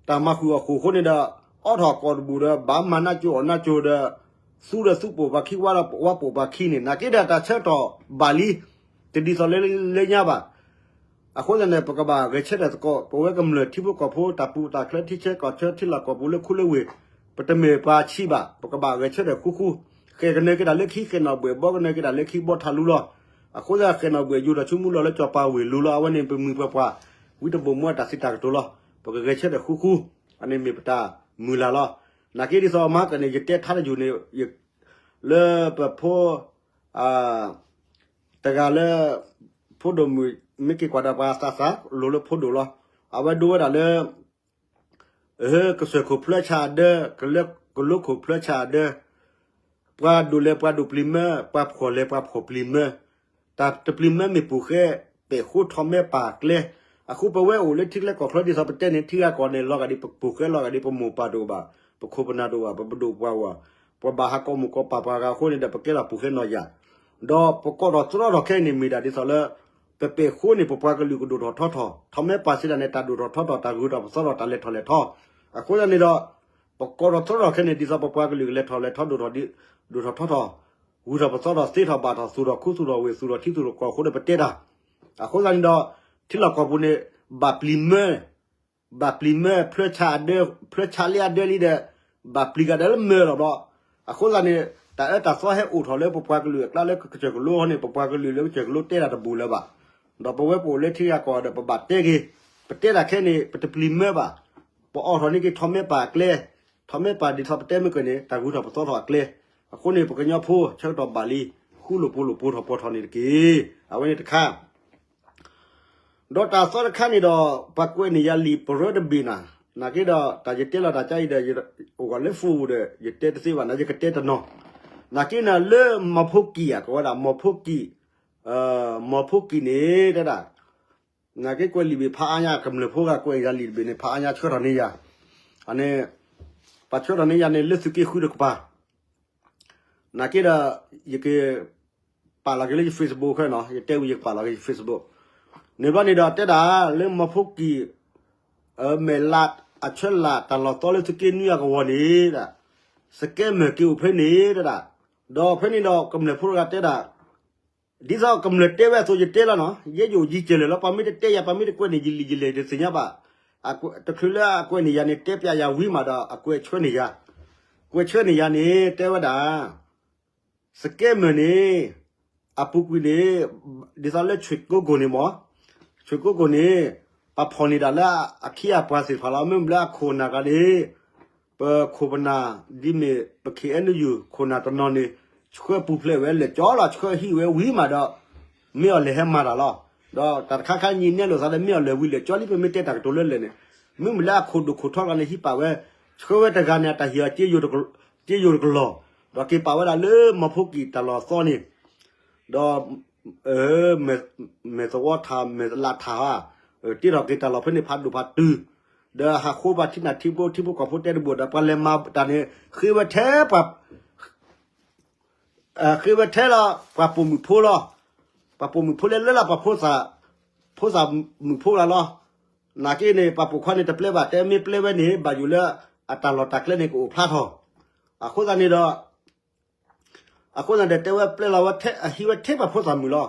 တၢ်မၤဃုာ်အီၣ်ဃုာ်အဃိန့ၣ်ဒီး အိးထီၣ်ကိာ်တဘူၣ်ဒီး ဘၣ်မၤနးကၠိအီၣ်နးကၠိဒီး သူဒီးသူပိာ်ပှၤခံ ဝါဒီးဝါပိာ်ပှၤခံန့ၣ် နာ်က့ဒီးတၢ်ဆၢကတီၢ်ဘၣ်လံ တဒ်သိးလၢလၢညါဘၣ်. အဃိသတးန့ၣ် ပကဘၣ်ဂဲၤဆၢထၢၣ်သကိး ပဝဲကမျၢၢ်ထံဖိကီၢ်ဖိ တၢ်ပူၤတၢ်ချၢ ထံဆၢကီၢ်ဆၢ ထံလီၢ်ကီၢ်ပူၤလၢခူလၢဝ့ၢ် ပတမ့ၢ်ပှၤဆံးဘၣ် ပကဘၣ်ဂဲၤဆၢထၢၣ်ဃူဃူ, ဃဲၣ်ကနၢၤက့ၤတၢ်လၢခံ ဃဲၣ်နီၣ်ဘှဲၣ် ဘီကနၢၤက့ၤတၢ်လၢခံ ဘီထးလူလီၤ. အဃိသတး ဃဲၣ်နီၣ်ဘှဲၣ်ယိၤထီၣ်ဆူမူလီၤလၢစီၤပၤဝ့ၢ်လိၤလီၤ. အဝဲန့ၣ် ပမှံၤပှၤပှၢ် ဝံတဘိၣ်မူအတၢ်စံးတၢ်ကတိၤလီၤ. ပကဂဲၤဆၢထၢၣ်ဃူဃူ, အန့ၣ်မ့ၢ်ပတၢ်မုၢ်လၢ်လီၤ. နာ်က့ဒ်သိးမဟါကန့ၣ် ယတဲထါတယုၢ်န့ၣ် လၢပဖိ တဂၤလၢ ဖိဒိၣ်မုၣ် မ့ၢ်က့ၤကွၢ်ဒီးပှၤသးစၢ်လိၤလၢဖိဒိၣ်လီၤ. အဝဲဒိဝဲဒၣ်လၢ ကစၢၢ်ခိၣ်ဖျၢဆါအဒၢ, ကလၢကလိခိၣ်ဖျၢဆါအဒၢ, ပှၤဒိၣ်လဲၤပှၤဒိၣ်ပျံၤမၢ, ပှၤဖှီၣ်လဲၤပှၤဖှီၣ်ပျံၤမၢ, တၢ်တပျံၤမၢမ့ၢ်ပိာ်ဃဲ ပဲာ်ဃိထီၣ်မဲပာ်ကျဲ, အဃိပဝဲအိၣ်လၢထံကျဲကီၢ်ချၢဒ်သိးပတဲန့ၣ် ထံဂၤကီၢ်န့ၣ် လီၤဂာ်ဒ်ပပိာ်ဃဲလီၤဂာ်ဒ်ပမိၢ်ပၢ်တအိၣ်ဘၣ်, ပခိၣ်ပနၢ်တအိၣ်ဘၣ်, ပပဒိၣ်ပှၤဝၤ, ပှၤဘၣ်ဟးကိးမိၢ်ကိးပၢ်ပှၤဂၤအဃိန့ၣ်ဒီး ပကဲထီၣ်ပိာ်ဃဲနီၢ်ယၤ, ဒီးပကိးထီၣ်တြီထီၣ်ခဲအံၤန့ၣ် မ့ၢ်ဒၣ်ဒ်သိးလၢ ပပဲာ်ဃိန့ၣ် ပပှၤကလုာ်ကဒိၣ်ထီၣ်ထီထီၣ်, ထီၣ်မဲပာ်စံးဒၣ်န့ၣ် တၢ်ဒိၣ်ထီၣ်ထီထီၣ် တၢ်ဂုၤထီၣ်ပသီထီၣ် တၢ်လဲၤထီၣ်လဲၤထီ, အဃိသတးန့ၣ်ဒီး ပကိးထီၣ်တြီထီၣ်ခဲန့ၣ် ဒ်သိးပပှၤကလုာ်ကလဲၤထီၣ်လဲၤထီ ဒိၣ်ထီၣ်ထီထီၣ်, ဂုၤထီၣ်ပသီထီၣ် သ့ထီၣ်ဘၣ်ထီၣ် သူၣ်ထီၣ်ခူသူၣ်ထီၣ်ဝ့ၢ် သူၣ်ထီၣ်ထံသူၣ်ထီၣ်ကီၢ်အဃိန့ၣ် ပတဲတၢ်, အဃိသတးန့ၣ်ဒီး ထံလီၢ်ကီၢ်ပူၤန့ၣ် ဘၣ်ပျံၤမၢ ဘၣ်ပျံၤမၢ ဖျၢဆါအဒၢ, ဖျၢဆါလၢအဒၢလံဒီး ဘၣ်ပျံၤကဒီးလၢမၢလီၤဘျီ, အဃိသတးန့ၣ် တၢ်အၢတၢ်သီဟဲအိၣ်ထီၣ်လၢပပှၤကလုာ်အကျါလၢကစၢၢ်ကလိအဃိန့ၣ် ပပှၤကလုာ်လၢကစၢၢ်ကလိတဲတၢ်တဘူၣ်လၢၤဘၣ်, ဒီးပဝဲပအိၣ်လၢထံဂၤကီၢ်ဒီးပဘၣ်တဲက့ၤ, ပတဲတၢ်ခဲန့ၣ် ပတပျံၤမၢဘၣ်, ပအိးထီၣ်န့ၢ်က့ၤထီၣ်မဲပာ်ကျဲ, ထီၣ်မဲပာ်ဒ်သိးပတဲမ့ၢ်ကန့ၣ် တၢ်ဂုၤထီၣ်ပသီထီၣ်အကျဲ, အဃိန့ၣ် ပကညီဖိဆၢကတီၢ်ဘၣ်လံ, ဃူလိာ်ဖိးလိာ်ဖိးထီၣ်ပှီၤထီၣ်န့ၣ်တက့ၢ်, အဝဲန့ၣ်တခါ ဒီးတၢ်သီတခါန့ၣ်ဒီး ပှၤကွဲးန့ၢ်ယၤလံာ်ပရၢတဘ့ၣ်နၤ, နာ်က့ဒီး တၢ်ယတဲလီၤတၢ်ကါအံၤဒီး အိၣ်ဂီၢ်လၢ Facebook ဒီး ယတဲတသ့ဘၣ်နၤ ယကတဲတနီၤ, နာ်က့နၤလၢမီၤဖိကံၢ်ဧါ ကဝဲဒၣ် မီၤဖိကံၢ်, မီၤဖိကံၢ်န့ၣ် တဲဒၣ်, နာ်က့ကွဲးလံာ်ဘ့ၣ်ဖးအါညါ ကမျၢၢ်ဖိဂၤကွဲးယၤလံာ်တဘ့ၣ်န့ၣ် ဖးအါညါဆှၢထီၣ်န့ၢ်ယၤ, အန့ၣ် ပှၤဆှၢထီၣ်န့ၢ်ယၤန့ၣ် လၢသုးက့ဃုတကပၤ နာ်က့ဒီး ယက ပာ်လီၤက့ၤလၢယ Facebook ခဲနီၤ, ယတဲဝံၤယကပာ်လီၤက့ၤယ Facebook, န့ၣ်ဘျီန့ၣ်ဒီးတဲဒၣ် လၢမီၤဖိကံၢ် မဲာ်လး အဆၢလးတၢ်လီၢ်သီလၢသုးက့နွံအကဝီၤန့ၣ်ဒၣ် စကဲမၢၢ်က့ၤအိၣ်ဖဲန့ၣ်တဲဒၣ်, ဒီးဖဲန့ၣ်ဒီးကမျၢၢ်ဖိတဂၤတဲဒၣ်, ဒ်သိးကမျၢၢ်တဲဝဲအသိးယတဲလီၤနီၤ, ယဲယအိၣ်ယံၤကဲလၢာ်လီၤ, ပှၤမ့ၢ်တတဲယၤ ပှၤမ့ၢ်တကွဲးန့ၢ်ယလံာ်ယလဲၢ်တသ့ၣ်ညါဘၣ်, တချုးလၢအကွဲးန့ၢ်ယၤန့ၣ် တဲပျးယၤဝံၤမးဒီး အကွဲးဆှၢန့ၢ်ယၤ, ကွဲးဆှၢန့ၢ်ယၤန့ၣ် တဲဝဲဒၣ် စကဲမၢၢ်န့ၣ် အပူၤကွံာ်န့ၣ် ဒ်သိးလၢဆွ့ၣ်ကိကိၣ်န့ၣ်မ့ၢ်, ဆွ့ၣ်ကိကိၣ်န့ၣ် ပှၤဖီၣ်န့ၢ်ဒၣ်လၢအခံအပှၤသ့ၣ်တဖၣ်လီၤ, မ့ၢ်လၢအခိၣ်နၢ်ဂၤန့ၣ် ပခိၣ်ပနၢ် ဒ်မ့ၢ်ပ ခ့ၣ်အဲၣ်ယူၣ် ခိၣ်နၢ်တနီၤန့ၣ် ဆှၢပူၤဖျဲးဝဲလဲၣ်ကၠီလီၤ, ဆှၢဟံၣ်ဝဲဝံၤမးဒီး မ့ၢ်အီၤလဲၤဟဲမၤတၢ်လီၤ. ဒီးတၢ်တခါခါညံၤနဲလိာ်သးဒီး မ့ၢ်အီၤလဲၤဝံၤလဲၣ်ကၠီလံ ပမ့ၢ်တဲတၢ်ကတိၤလၢလဲၣ်န့ၣ်, မ့မ့ၢ်လၢအခိၣ်ဒိၣ်ခိၣ်ထီဂၤန့ၣ် ဟံးပာ်ဝဲ, ဆှၢဝဲတဂၤန့ၣ် အတၢ်ဟ့ၣ်အီၤ က့ယိာ်တကလီၢ်, ဒီးက့ၤပာ်ဝဲဒၣ်လၢမီၤဖိကံၢ်တၢ်လီၢ်သီန့ၣ်, ဒီး မဲာ်သဝီထၣ် မဲာ်လးထၣ်ဧါ, တ့ထီၣ်က့ၤတၢ်လီၢ်ဖဲန့ၣ် ဖးဒိၣ်ဖးတုၤ, ဒီးဟးဃိပှၤထံနၢ်ထံဖိ ထံဖိကီၢ်ဖိတဲတဘိဒီး ပှၤလဲၤမၤတၢ်န့ၣ် ဃ့ဝဲထဲပှၤ ဃ့ဝဲထဲလီၤ ပှၤပိာ်မုၣ်ဖိလီၤ. ပှၤပိာ်မုၣ်ဖိလဲၤလၢလၢပှၤဖိသၣ်, ဖိသၣ်မုၣ်ဖိဂၤလီၤ. နာ်က့န့ၣ် ပှၤပိာ်ခွါန့ၣ်တပျဲဘၣ် တဲမ့ၢ်ပျဲဝဲန့ၣ် ဘၣ်ယိၣ်လၢအတၢ်လီၢ်တၢ်ကျဲန့ၣ် ကအိၣ်ဖျါထီၣ်. အဃိသတးန့ၣ်ဒီး အဃိသတးဒီးတဲဝဲပျဲလီၤဝဲထဲ အဟံးဝဲထဲပှၤဖိသၣ်မုၣ်လီၤ.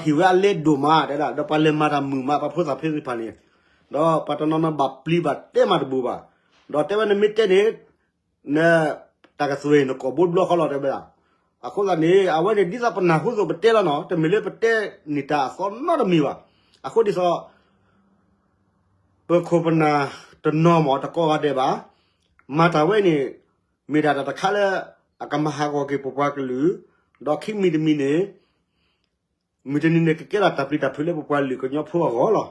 ဒီးဟ့ၣ်ဝဲအလဲဒိၣ်မးတဲဒၣ် ဒီးပှၤလဲၤမၤတၢ်မုာ်မး ပှၤဖိသၣ်ဖဲသ့ၣ်တဖၣ်န့ၣ်, ဒီးပှၤတနီၤနီၤဘၣ်ပျံၤဘၣ်တဲမၤတဘူၣ်ဘၣ်. ဒီးတဲဝဲနမ့ၢ်တဲန့ၣ် န တၢ်ကသွဲၣ်နကိာ်ဘိတဘျီဃီလီၤတဲဝဲဒၣ်. အဃိသတးန့ၣ် အဝဲန့ၣ်ဒ်သိးပနၢ်ဟူသိးပတဲလီၤနီၤ တမ့ၢ်လၢပတဲန့ၢ်တၢ်အသီနီတမံၤဘၣ်. အဃိဒ်သိး ပခိၣ်ပနၢ်တနီၤမ့ၢ်တကိးဂၤဒဲးဘၣ် မၤတၢ်ဝဲန့ၣ် မ့ၢ်ဒၣ်တၢ်တခါလၢ အကမၤဟးဂီၤက့ၤပပှၤကလုာ်, ဒီးခံမံၤတမံၤန့ၣ် မုၢ်တနံၤန့ၣ် ကကဲထီၣ်တၢ်ပျံၤတၢ်ဖုးလၢပပှၤလုၢ်ကညီဖိအဂီၢ်လီၤ.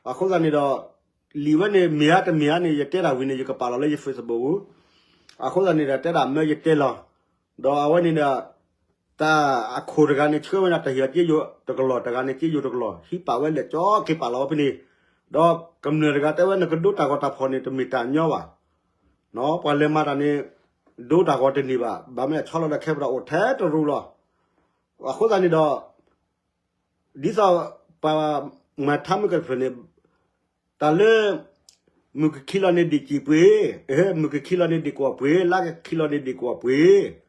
အဃိသတးန့ၣ်ဒီး လံာ်ဝဲန့ၣ် မ့ၢ်ဧါတမ့ၢ်ဧါန့ၣ် ယတဲဒၣ်ဝံၤန့ၣ် ယကပာ်လီၤလၢယ Facebook ပူၤ, အဃိသတးန့ၣ်ဒီး တဲဒၣ်မၢယတဲလီၤ. ဒီးအဝဲန့ၣ်ဒီး တၢ်အခိၣ်တဂၤန့ၣ် ဆှၢဝဲဒၣ်တၢ်ဟ့ၣ်အီၤက့ယိာ်တကလီၢ် တဂၤန့ၣ် က့ယိာ်တကလီၢ် ဟံးပာ်ဝဲလဲၣ်ကၠီက့ၤပာ်လီၤဝဲဖဲန့ၣ်, ဒီးကမျၢၢ်တဂၤတဲဝဲ နကဒိတၢ်ဂီၤတၢ်ဖီၣ်န့ၣ် တမ့ၢ်တၢ်ညီဘၣ် ပှၤလဲၤမၤတၢ်န့ၣ် ဒိတၢ်ဂီၤတန့ၢ်ဘၣ်, ဘၣ်မ့ၢ်အဆီလီၤဒီးခဲပဒီးအိၣ်ထဲတရူးလီၤ. အဃိသတးန့ၣ်ဒီး ဒ်သိးပှၤမၤထါမုၢ်ကတၢၢ်ဖျၢၣ်န့ၣ် တၢ်လၢ မုၢ်ကခံလီၤန့ၣ်ဒံးစံာ်ပှ့ၤ, မုၢ်ကခံလီၤန့ၣ်ဒံးကွီၢ်ပှ့ၤ, လါကခံလီၤန့ၣ်ဒံးကွီၢ်ပှ့ၤ,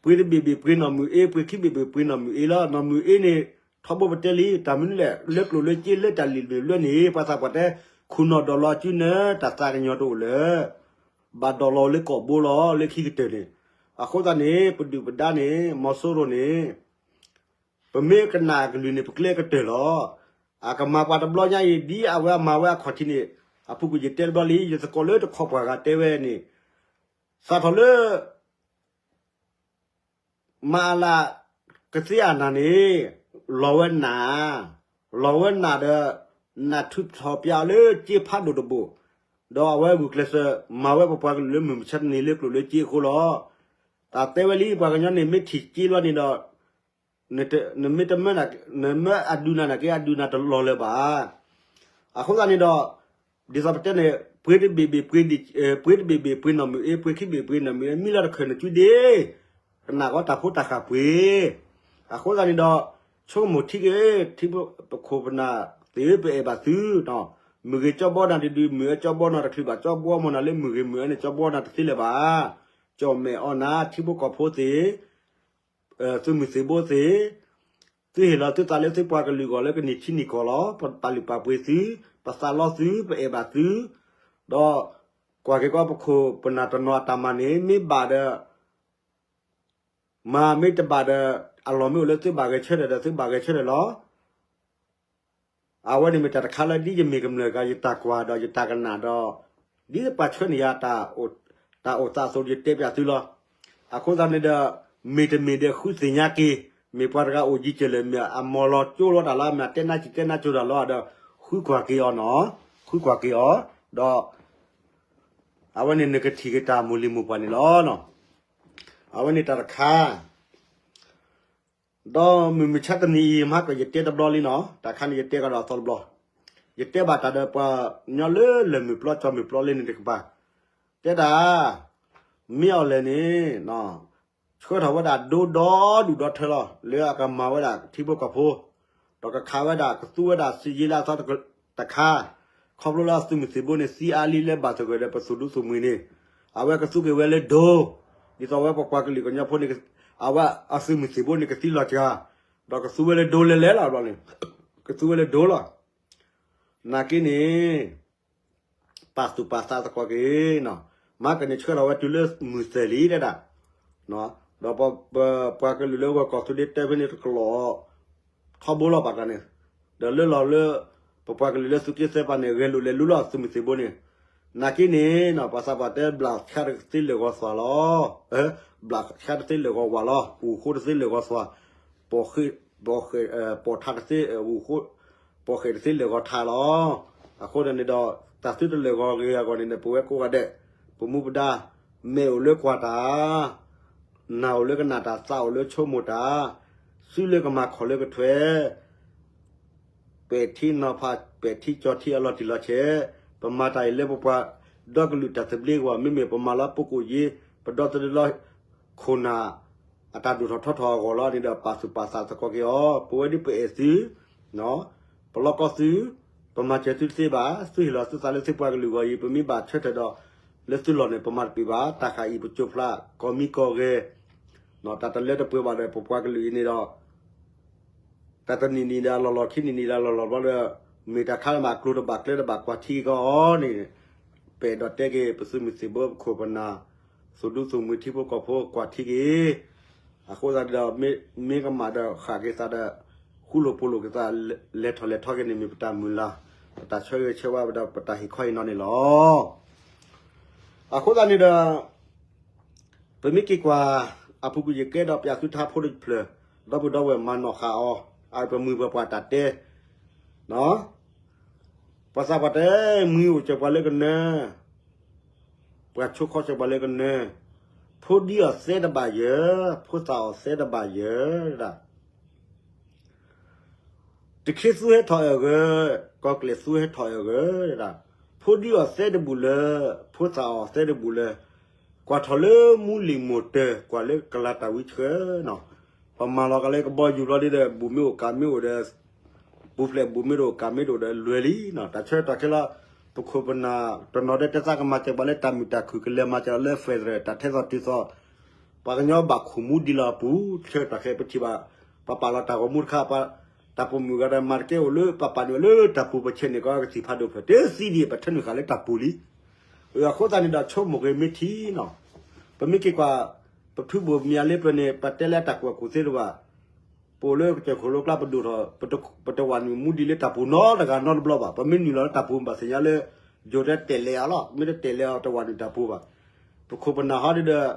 ပှ့ၤတဘ့ၣ်ဘ့ၣ်ပှ့ၤနီၢ်မုၢ်အ့, ပှ့ၤခံဘ့ၣ်ဘ့ၣ်ပှ့ၤနီၢ်မုၢ်အ့လီၤ. နီၢ်မုၢ်အ့န့ၣ် ထီဘိပတဲလံ တၢ်မနုၤလဲၣ် လၢကျိၣ်လၢစ့လၢတၢ်လံၣ်လၢလဲၣ်န့ၣ် ပှၤသးပှၢ်တဲ ခူၣ်နီၢ်ဒိးလီၤစုနဲ တၢ်သးကညီၤတအိၣ်လၢၤ ဘၣ်ဒိးလီၤလၢကိာ်ဘိလီၤ လၢခံကတၢၢ်န့ၣ်. အဃိသတးန့ၣ် ပဒုၣ်ပဒါန့ၣ် မီၤစိရိၤန့ၣ် ပမ့ၢ်ကနၣ်အကလုၢ်န့ၣ် ပကျဲကတၢၢ်လီၤ. အကမၤပှၤတဘျီညါအံၤ ဒ်အဝဲအမၤဝဲအခီၣ်ထံးန့ၣ်, အပူၤကွံာ်ယတဲတဘျီလံ, ယသကိးလၢတခီပှၤဂၤတဲဝဲန့ၣ်, စးထီၣ်လၢ မၤအလးကသ့အနၤန့ၣ်, လီၤဝဲနး, လီၤဝဲနးဒီး နးထုးထီၣ်ပျးအီၤလၢကၠ့ဖးဒိၣ်တဘိၣ်, ဒီးအဝဲဂုာ်ကျဲးစၢးမၤဝဲပပှၤကလုာ်လၢမုၢ်မဆါတနံၤလၢကျိၣ်လၢကၠ့အဃိလီၤ. တၢ်တဲဝဲလံ ပှၤကညီန့ၣ် မ့ၢ်ထံၣ်ကၠ့လီၤန့ၣ်ဒီး နမ့ၢ်တမၢ, နမၢအဒုးနၤနာ်က့ အဒုးနၤတလီၤလၢၤဘၣ်. အဃိသတးန့ၣ်ဒီး ဒ်သိးပတဲန့ၣ် ပှ့ၤတဘ့ၣ်ဘ့ၣ်ပှ့ၤ, ပှ့ၤတဘ့ၣ်ဘ့ၣ်ပှ့ၤနီၢ်မုၢ်အ့, ပှ့ၤခံဘ့ၣ်ပှ့ၤနီၢ်မုၢ်အ့, မံလီၤတခၢၣ်နစုဒ့, ကနၣ်ကီတၢ်ဖိတၢ်ဃာ်ပှ့ၤ. အဃိသတးန့ၣ်ဒီး ဆိကမိၣ်ထံက့ၤ, ထံဖိပခိၣ်ပနၢ်သ့ၣ်ဧၢ, ပအဲၣ်ဘၣ်သု, မုၢ်ဂ့ၤကၠီဘီနၤတဒု, မုၢ်အၢကၠီဘီနီၤတချုးဘၣ်, ကၠီဘီမီၤနၤလၢမုၢ်ဂ့ၤမုၢ်အၢန့ၣ် ကၠီဘီနၤတသ့လၢၤဘၣ်. ကၠီၣ်မဲာ်အီၣ်နၤ ထံဖိကီၢ်ဖိသ့ၣ် သုးမုၢ်သံၣ်ဘိသ့ၣ်, သုဟ့ၣ်လီၤသုသးလၢသုပှၤကလုာ်အဂီၢ်လၢကန့ၢ်ထံန့ၢ်ကီၢ်လီၤ. ပပာ်လုၢ်ပာ်ပှ့ၤသု, ပသးလီသု, ပအဲၣ်ဘၣ်သု, ဒီးကွၢ်က့ၤကီးပခိၣ်ပနၢ်တနီၤအတၢ်မၤန့ၣ် မ့ၢ်ဘၣ်ဒီး မၤ, မ့ၢ်တဘၣ်ဒီး အလီၢ်မ့ၢ်အိၣ်လၢသုဘၣ်ဂဲၤဆၢထၢၣ်ဒီး သုဘၣ်ဂဲၤဆၢထၢၣ်လီၤ. အဝဲန့ၣ်မ့ၢ်တၢ်တခါလၢဒ်ယမ့ၢ်ကမျၢၢ်ဂၤ ယတၢ်ကွၢ်ဒီးယတၢ်ကနၣ်ဒီး ဒ်ပှၤဆှၢန့ၢ်ယၤ တၢ်အိၣ်သးအသိး ယတဲပၠးသုလီၤ. အဃိသတးန့ၣ်ဒီး မ့ၢ်တမ့ၢ်ဒီးဃုသ့ၣ်ညါက့ၤ, မ့ၢ်ပှၤတဂၤအိၣ်ယံၤကၢၢ်လၢာ် မ့ၢ်အမီၢ်လီၤကၠိလီၤတၢ်လီၤ, မ့ၢ်အတဲနါစံၣ်တဲနါစိၤတၢ်လီၤဒီး ဃုကွၢ်က့ၤအီၤနီၤ, ဃုကွၢ်က့ၤအီၤ, ဒီး အဝဲန့ၣ်နကထံၣ်က့ၤတၢ်မိၢ်လံၤမိၢ်ပှၢ်န့ၣ်လီၤ. အဝဲန့ၣ်တၢ်တခါ ဒီးမုၢ်မဆါတနံၤအံၤ မဟါကယတဲတဘျီလံနီၤ, တၢ်ခါန့ၣ်ယတဲကဒီးအသီတဘျီ, ယတဲဘၣ်တၢ်ဒီးပှၤကညီလၢလၢၢ်မုၢ်ပျီကၠီမုၢ်ပျီလၢန့ၣ်တကပၤ, တဲဒၣ် မ့ၢ်အီၤလဲၣ်န့ၣ် ဆှၢထီၣ်ဝဲဒၣ်ဒိဒီဒူၣ်ဒီထၢလီၤ လၢအကမၤဝဲဒၣ်ထံဖိကီၢ်ဖိ, ဒီးကခးဝဲဒၣ်ကသူဝဲဒၣ်စုယ့လၢအသီတခါ, ခီဖျိလၢအသုးမုၢ်သံၣ်ဘိန့ၣ် သံအါလံလၢဘၣ်သဂၢၢ်ဒီးပသုးဒူသုးမုၢ်န့ၣ်, အဝဲကသူက့ၤဝဲလၢဒိ, ဒ်သိးဝဲပပှၤကလုာ်ကညီဖိန့ၣ်, အဝဲအသုးမုၢ်သံၣ်ဘိန့ၣ်ကသံလီၤစှၤ, ဒီးကသူဝဲလၢဒိလဲၤလဲၤလီၤဘျီန့ၣ်, ကသူဝဲလၢဒိလီၤ. နာ်က့န့ၣ် ပာ်သူၣ်ပာ်သးသကိးက့ၤ, မၤကန့ၣ်ဆှၢထီၣ်ဝဲတုၤလၢမုၢ်သၢၣ်လံတဲဒၣ်, ဒီးပပှၤကလုာ်လၢဂီၤကီၢ်သူဒ့တၢ်ဖဲန့ၣ်တကလီၤ ထီဘိလီၤဘၣ်တၢ်န့ၣ်, ဒီးလၢလီၤလၢ ပပှၤကလုာ်လၢသုးက့သၢပၤန့ၣ် ဂဲၤလိာ်လဲၤလူလီၤသုးမုၢ်သံၣ်ဘိန့ၣ်, နာ်က့န့ၣ် ပှၤသးပှၢ်တဲဘျးဆါတသ့လၢာ်ဂီၤသွၤလီၤ, ဘျးဆါတသ့လၢာ်ဂီၤဝးလီၤ, အူၣ်ဃိတသ့လၢာ်ဂီၤသွၤ, ပိာ်ဃဲး, ပိာ်ထးတသ့, ပိာ်ဃဲးတသ့လၢာ်ဂီၤထးလီၤ. အဃိန့ၣ်ဒီး တၢ်သုတလၢာ်ဂီၤဂ့ၤအဂီၢ်န့ၣ် ပဝဲကိးဂၤဒဲး ပမူပဒါ မဲာ်အိၣ်လၢကွၢ်တၢ်, နၢ်အိၣ်လၢကနၣ်တၢ်, သးအိၣ်လၢဆိကမိၣ်တၢ်, စုလၢကမၤခီၣ်လၢကထွဲ ပဲာ်ထံနီၤဖး ပဲာ်ထံကၠီထံအလီၤတံၢ်လီၤဆဲး, ပမၤတၢ်အံၤလၢပပှၤဒီကလုာ်တၢ်သဘျ့အဂီၢ်, မ့မ့ၢ်ပမၤလၢပကိၣ်ယ့, ပဒီသဒၢလၢခိၣ်နၢ် အတၢ်ဒိၣ်ထီၣ်ထီထီၣ်အဂီၢ်လီၤန့ၣ်ဒီး ပာ်သူၣ်ပာ်သးသကိးက့ၤအီၤ, ပဝဲဒ်ပအဲၣ်သု, ပလီၢ်ကီသု, ပမၤစၢၤသုတသ့ဘၣ်, သုဟ့ၣ်လီၤသုသးလၢသုပှၤကလုာ်အဂီၢ်အံၤ, ပမ့ၢ်ဘၣ်ဆၢထၢၣ်ဒီး လၢသုလီၢ်န့ၣ် ပမၤတပံာ်ဘၣ်, တၢ်ဃာ်အံၤပကၠိဖျါ, ကီၢ်မံကီၢ်ဂဲၤ, တၢ်တလၢတပှဲၤဘၣ်ဒီး ပပှၤကလုာ်အံၤန့ၣ်ဒီး တၢ်တနံၣ်နံၣ်ဒီးအလီၢ်လီၢ် ခံနံၣ်နံၣ်ဒီးအလီၢ်လီၢ်ဘျီဒီး မ့ၢ်တၢ်ခါလၢဘၣ်ကျိၤတဘၣ်ကျဲတဘၣ်ကွၢ်ထံက့ၤအီၤန့ၣ်, ပအဲၣ်ဒိးတဲက့ၤ ပသုးမုၢ်သံၣ်ဘိ ပခိၣ်ပနၢ် သုးဒူသုးမုၢ်ထံဖိကီၢ်ဖိကွၢ်ထံက့ၤ, အဃိသတးဒီး မ့ၢ်ကမၣ်ဒီးဃာ်က့ၤသးဒီး ဃူလိာ်ဖိးလိာ်က့ၤသး လဲၤထီၣ်လဲၤထီက့ၤန့ၣ် မ့ၢ်ပတၢ်မုၢ်လၢ်, ပတၢ်ဆၢဂ့ၤဆၢဝါဒီးပတၢ်ဟ့ၣ်ခီအံၤနီၢ်န့ၣ်လီၤ. အဃိသတးန့ၣ်ဒီး ပမ့ၢ်က့ၤကွၢ် အပူၤကွံာ်ယကဲဒီးပၠးသုထါဖိတဖျၢၣ်, ဒီပုၢ်ဒီဝဲၢ်မၤနီၣ်ဃာ်အီၤ, အပမုၢ်ပပှၢ်တၢ်တဲ, ပှၤသးပှၢ်တဲ မှံအိၣ်စၢၤပှၤလၢကနၢ, ပှၤဆိခီစၢၤပှၤလၢကနၢ, ဖိဒံအီၤသဲတဘၣ်ယၢ, ဖိသၣ်အီၤသဲတဘၣ်ယၢဒၣ် တခ့သူဟဲထီၣ်အဂၢၢ်, ကီၤကျဲၢ်သူဟဲထီၣ်အဂၢၢ်ဒၣ်, ဖိဒံအီၤသဲတဘူၣ်လၢ, ဖိသၣ်အီၤသဲတဘူၣ်လၢ, ကွၢ်ထီၣ်လၢမူလံၣ်မိၢ်တၢၢ် ကွၢ်လၢကလၤတၢ်ဝံဆှၢနီၤ, ပမၤလီၤကလၢကဘီယူၤဘျီဒ်ဒီး ဘူၣ်မ့ၢ်အိၣ်ကးမ့ၢ်အိၣ်ဒီး, ပူၤဖျဲးဘူၣ်မ့ၢ်တအိၣ်ကးမ့ၢ်တအိၣ်ဒီးလွဲၤလံနီၤ, တၢ်ဆၢကတီၢ်ခဲလၢာ်, ပခိၣ်ပနၢ်တနီၤဒဲးတဲသးကမၤစၢၤပှၤလၢတၢ်မုာ်တၢ်ခုၣ် ကလဲၤမၤစၢၤလၢ federal တၢ်ထဲသိးတုၤသိး ပှၤကညီဘၣ်ခိၣ်မူဒံးလီၤအပူၤ ဆၢကတီၢ်ခဲအံၤပထံၣ်ဘၣ်, ပပာ်လီၤတၢ်ဂီၤမူတခါ, တၢ်ပိာ်မုၣ်ဂၤဒီးမၤတကဲအိၣ်လၢပပာ်န့ၢ်ဝဲလၢတၢ်ပူၤ ပဆဲးန့ၢ်ကီးကသံၣ်ဖးဒိၣ်ဖျၢၣ် တသံဒံး ပထၢနုာ်ဃာ်လၢတၢ်ပူၤလံ. အဃိသတးန့ၣ်ဒီးဆိကမိၣ်ဂ့ၤမ့ၢ်ထံနီၤ, ပမ့ၢ်က့ၤကွၢ်, ပဖုဘိၣ်မၠးလ့ပျၢၤန့ၣ် ပတဲလၢတၢ်ကူၣ်ဘၣ်ကူၣ်သ့တဘၣ်, ပအိၣ်လၢကစၢၢ်ခိၣ်လိၤကျါပဒိၣ်ထီၣ်, ပတဝးနုာ်မူဒံးလၢတၢ်ပူၤနီတဂၤနီတဘျီဘၣ်. ပမ့ၢ်နုာ်လီၤလၢတၢ်ပူၤဘၣ်သ့ၣ်ညါလၢ ယိၤတဲတဲာ်လဲၤအီၤလီၤ. မ့ၢ်တတဲာ်လဲၤအီၤတဝးနုာ်တၢ်ပူၤဘၣ်. ပခိၣ်ပနၢ်ဟီဒ်ဒီး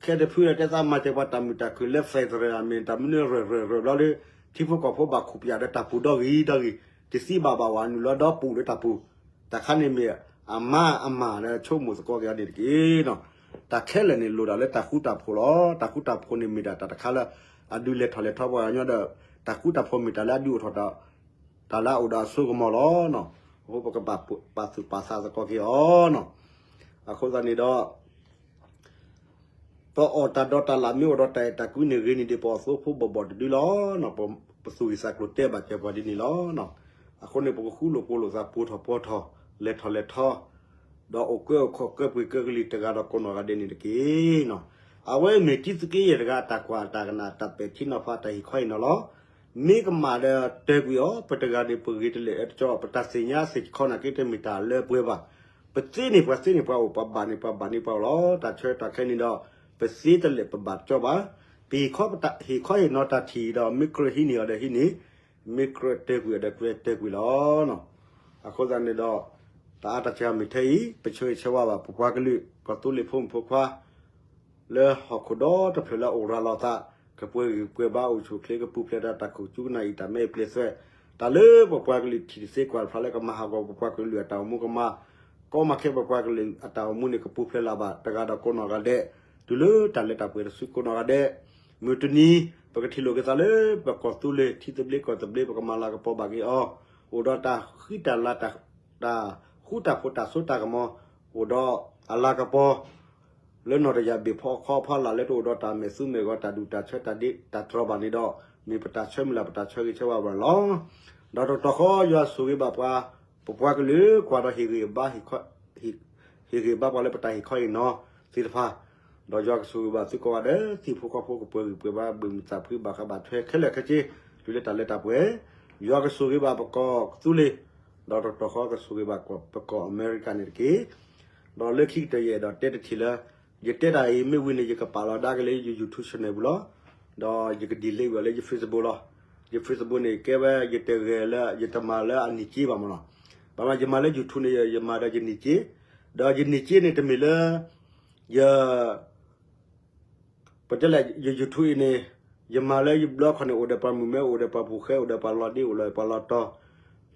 ခဲတဖုဒီးတဲသးမၤစၢၤပှၤတၢ်မုာ်တၢ်ခုၣ်လၢ federal အမ့ၢ်တၢ်မနုၤရၢၢ်ရၢၢ်ရၢၢ်ဘျီဒီး ထံဖိကီၢ်ဖိဘၣ်ခိၣ်ပယၣ်ဒီးတၢ်ပူၤဒီဂ့ၤဒီဂ့ၤ တသံဘၣ်ဘၣ်ဝဲ နုာ်လီၤဒီပူၤလၢတၢ်ပူၤ. တၢ်ခါန့ၣ်မ့ၢ်အမါအမၤလၢဆိကမိၣ်သကိးက့ၤအီၤန့ၣ်တက့ၢ်နီၤ. တၢ်ခဲလၢာ်န့ၣ်လိၣ်ဒၣ်လၢတၢ်ဃူတၢ်ဖိးလီၤ. တၢ်ဃူတၢ်ဖိးန့ၣ်မ့ၢ်ဒၣ်တၢ်တခါလၢ အဒုးလဲၤထီၣ်လဲၤထီပှၤကညီဒီး တၢ်ဃူတၢ်ဖိးမ့ၢ်တၢ်လၢအဒုးအိၣ်ထီၣ်ဒီး တၢ်လၢအအိၣ်ဒီးအစိကမီၤလီၤ. အဃိပကဘၣ်ပာ်သူၣ်ပာ်သးသကိးက့ၤအီၤနီၤ. အဃိသတးန့ၣ်ဒီး ပအီၣ်တၢ်ဒီးတၢ်လၢ်မ့ၢ်အိၣ်ဒီးတၢ်အဲၣ်တၢ်ကွံန့ၣ်ဂ့ၤန့ၣ်ဒီး ပအီၣ်သိဖိဘီၣ်ဘီၣ်တဒုလီၤ. ပသူၣ်ဂံၢ်သးကျိၤတဲဘၣ်စၢၤပှၤဒ်န့ၣ်လီၤ. အဃိန့ၣ် ပကဃူလိာ်ဖိးလိာ်သး ပူၤထီၣ်ပီထီၣ် လဲၤထီၣ်လဲၤထီ ဒီးအိၣ်ကၢအိၣ်ခီၣ်ကၢပှ့ၤကၢကလံၤတဂၤဒီးကိးနီၢ်ဂၤဒဲးန့ၣ်တက့ၢ်နီၤ. အဝဲမ့ၢ်တံသုးက့ယဲၢ်တဂၤ အတၢ်ကွၢ်အတၢ်ကနၣ် အတၢ်ပဲာ်ထံနီၤဖးတၢ်ဟ့ၣ်ခီအံၤနီၤလီၤ. မ့ၢ်ကမၣ်ဒီးတၢၢ်ကွံာ်အီၤ ပတဂၤန့ၣ် ပဂ့ၤတလၢာ်အၢတကီ ပတၢ်သ့ၣ်ညါသ့ၣ်ခီနာ်က့တမ့ၢ်တၢ်လၢပှဲၤဘၣ်. ပသ့န့ၣ်ပှၤသ့န့ၣ်ပှၤအိၣ် ပှၤဘၣ်န့ၣ်ပှၤဘၣ်န့ၣ်ပှၤအိၣ်လီၤ. တၢ်ဆၢတၢ်ခဲန့ၣ်ဒီး ပသ့တလၢာ်ပဘၣ်တကီဘၣ်. ပဟ့ၣ်ခီဟ့ၣ်နီၤတၢ်ထံၣ်ဒီး မ့ၢ်ကြၢးဟံးန့ၢ်အီၤဒီးဟံးန့ၢ်, မ့ၢ်ကြၢးတၢၢ်ကွံာ်အီၤဒီးကြၢးတၢၢ်ကွံာ်လီၤ. အဃိသတးန့ၣ်ဒီး တၢ်အါတၢ်စှၤမ့ၢ်ထဲအံၤ ပဆၢဂ့ၤဆၢဝါဘၣ် ပပှၤကလုာ် ကီၢ်သူလ့ၤဖိမုၣ်ဖိခွါ လၢဟီၣ်ခိၣ်ဒီတဖျၢၣ်လၢအအိၣ်ရၤလီၤသး ကပှဲၤဂံၢ်ပှဲၤဘါအိၣ်ဆူၣ်အိၣ်ချ့ ကပူၤဖျဲးဒီးတၢ်ခိၣ်ကၠူကနၣ်အံၤ တၢ်မဲအံၤပျဲၢ်သွဲ တၢ်လၢပပှၤကလုာ်ထံၣ်တသ့ကွၢ်တဖျါလၢကမၤဟးဂီၤပပှၤကလုာ်အတၢ်အိၣ်မူကမၤ ကီမၤခဲပပှၤကလုာ်အတၢ်အိၣ်မူန့ၣ် ကပူၤဖျဲးလၢၤဘၣ်တဂၤဒီးကိးနီၢ်ဂၤဒဲး တုၤလၢတၢ်လၢတၢ်ပှဲၤတစုကိးနီၢ်ဂၤဒဲး. မုၢ်တနံၤ ပကထံၣ်လိာ်က့ၤသးလၢပကီၢ်သူလ့ၤ ထံသဘျ့ကီၢ်သဘျ့ ပကမၤလၤကပီၤဘၣ်က့ၤအီၤ အိၣ်ဒီးတၢ်ဃံတၢ်လၤ တၢ်ဃူတၢ်ဖိး တၢ်စိတၢ်ကမီၤ အိၣ်ဒီးအလၤကပီၤ လၢနီၢ်တယၢ်ဘ့ၣ်ဖီခီဖီလာ်လၢတအိၣ်ဒီးတၢ်မဲာ်သူမဲာ်ဂီၤ တၢ်ဒူၣ်တၢ်ဆၢ တၢ်တြီဘၣ်န့ၣ်ဒီး မ့ၢ်ပတၢ်ဆၢမုၢ်လၢ် ပတၢ်ဆၢဂ့ၤဆၢဝါဘၣ်န့ၣ်လီၤ. ဒီးတကတီၢ်ဃီ ယွၤဆိၣ်ဂ့ၤဘၣ်ပှၤ ပပှၤကလုာ်ကွၢ်ဒီး ဟ့ၣ်ဂံၢ်ဘါပှၤလၢပတၢ်ဟ့ၣ်ခီဟ့ၣ်နီၤသ့ၣ်တဖၣ် ဒီးယွၤကဆိၣ်ဂ့ၤဘၣ်သုကိးဂၤဒဲး သံၣ်ဖိကီၢ်ဖိကပှဲၤဂံၢ်ပှဲၤဘါ ဘၣ်မုာ်သးဖှံ ဘၣ်ဃးဘၣ်ထွဲခဲလၢာ်ခဲဆ့ တုၤလၢတၢ်လၢတၢ်ပှဲၤ ယွၤကဆိၣ်ဂ့ၤဘၣ်ပကီၢ်သူလ့ၤ ဒီးတကတီၢ်ဃီကဆိၣ်ဂ့ၤဘၣ်ပကီၢ်အမဲရကၤန့ၣ်တက့ၢ်. ဒီးလၢခံကတၢၢ်ယအဲၣ်ဒိးတဲတထံၣ်လၢ ယတဲတၢ်အံၤမ့ၢ်ဝံၤန့ၣ် ယကပာ်လီၤဒါက့ၤလၢယ YouTube channel ပူၤလီၤ. ဒီးယက delete ဝဲလၢယ Facebook လီၤ. ယ Facebook န့ၣ် ကဲဝဲယတဂဲၤလၢ ယတမၤလၢအနံၣ်က့ဘၣ်မးလီၤ. ဘၣ်မး ယမၤလၢ YouTube န့ၣ် ယမၤဒီးယနံၣ်က့, ဒီးယနံၣ်က့န့ၣ် တမ့ၢ်လၢ ယ ပတဲလဲၣ် ယ YouTube အံၤန့ၣ် ယမၤလၢယဘျီခီန့ၣ် အိၣ်ဒီးပှၤမုၣ်မဲ အိၣ်ဒီးပှၤပူၤဃဲ အိၣ်ဒီးပှၤလီၤဒ့ အိၣ်ဒီးပှၤလီၤတီ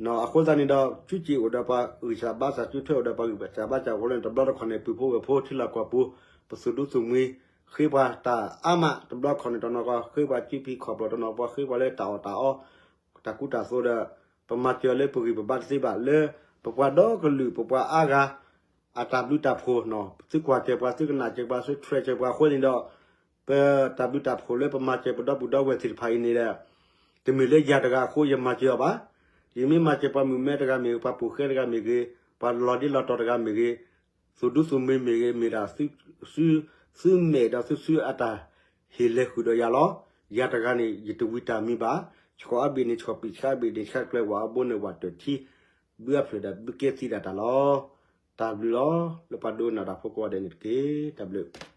ၤ, အဃိသတးန့ၣ်ဒီး စုက့ၤအိၣ်ဒီးပှၤဂံၢ်စၢ်ဘါစၢ် စုထွဲအိၣ်ဒီးပှၤဂံၢ်စၢ်ဘါစၢ်အဃိန့ၣ် တဘျီတခီၣ်န့ၣ် ပုၢ်ဖိဝဲၢ်ဖိ ထံလီၢ်ကီၢ်ပူၤ ပသူၣ်ဒူသးမုာ် ဃ့ပှၤတၢ်အါမး တဘျီခီၣ်န့ၣ် တနီၤဃီ ဃ့ပှၤစုဖံးခီၣ်ပျီၢ်တနီၤ ပှၤဃ့ပှၤလၢတၢ်အီၣ်တၢ်အီ တၢ်ကူတၢ်သိးဒီး ပမၤစၢၤလၢပဂံၢ်ပဘါတသ့ဘၣ် လၢပပှၤဒီကလုာ် ပပှၤအါဂၤ အတၢ်ဘျုးတၢ်ဖှိၣ်နီၤ သုကွၢ်စၢၤပှၤ သုကနၣ်စၢၤပှၤ သုထွဲစၢၤပှၤအဃိန့ၣ်ဒီး ပတၢ်ဘျုးတၢ်ဖှိၣ်လၢပမၤစၢၤပဒီပုၢ်ဒီဝဲၢ်သ့ၣ်တဖၣ်အံၤန့ၣ်ဒီး တမ့ၢ်လၢယၤတဂၤအဃိ ယမၤစၢၤအီၤဘၣ်. ယမ့ၢ်မၤစၢၤပှၤမုၣ်မဲတဂၤမ့ၢ်ဂ့ၤ ပှၤပူၤဃဲတဂၤမ့ၢ်ဂ့ၤ ပှၤလီၤဒ့လီၤတီၤတဂၤမ့ၢ်ဂ့ၤ သူၣ်ဒူသးမုာ်မ့ၢ်ဂ့ၤ မ့ၢ်ဒၣ် သုမဲာ်ဒီးသုစုအတၢ်ဟ့ၣ်လဲၤဃုာ်ဒီးယၤလီၤ. ယၤတဂၤန့ၣ် ယတဝံတၢ်မံၤဘၣ်. ဆှီအဘ့ၣ်န့ၣ် ဆှီပံာ် ဆှီအဘ့ၣ်န့ၣ် ဆှီကျဲ ဝၤအဘိန့ၣ် ဝၤတၢၢ်ထံ ဘုအဖျၢၣ်ဒီးဘုကဲသံဒၣ်တၢ်လီၤ. တၢ်ဘျုးလီၤ လၢပှၤဒိကနၣ်တၢ်ဖိကိးဂၤဒဲးန့ၣ်တက့ၢ်. တၢ်ဘျုး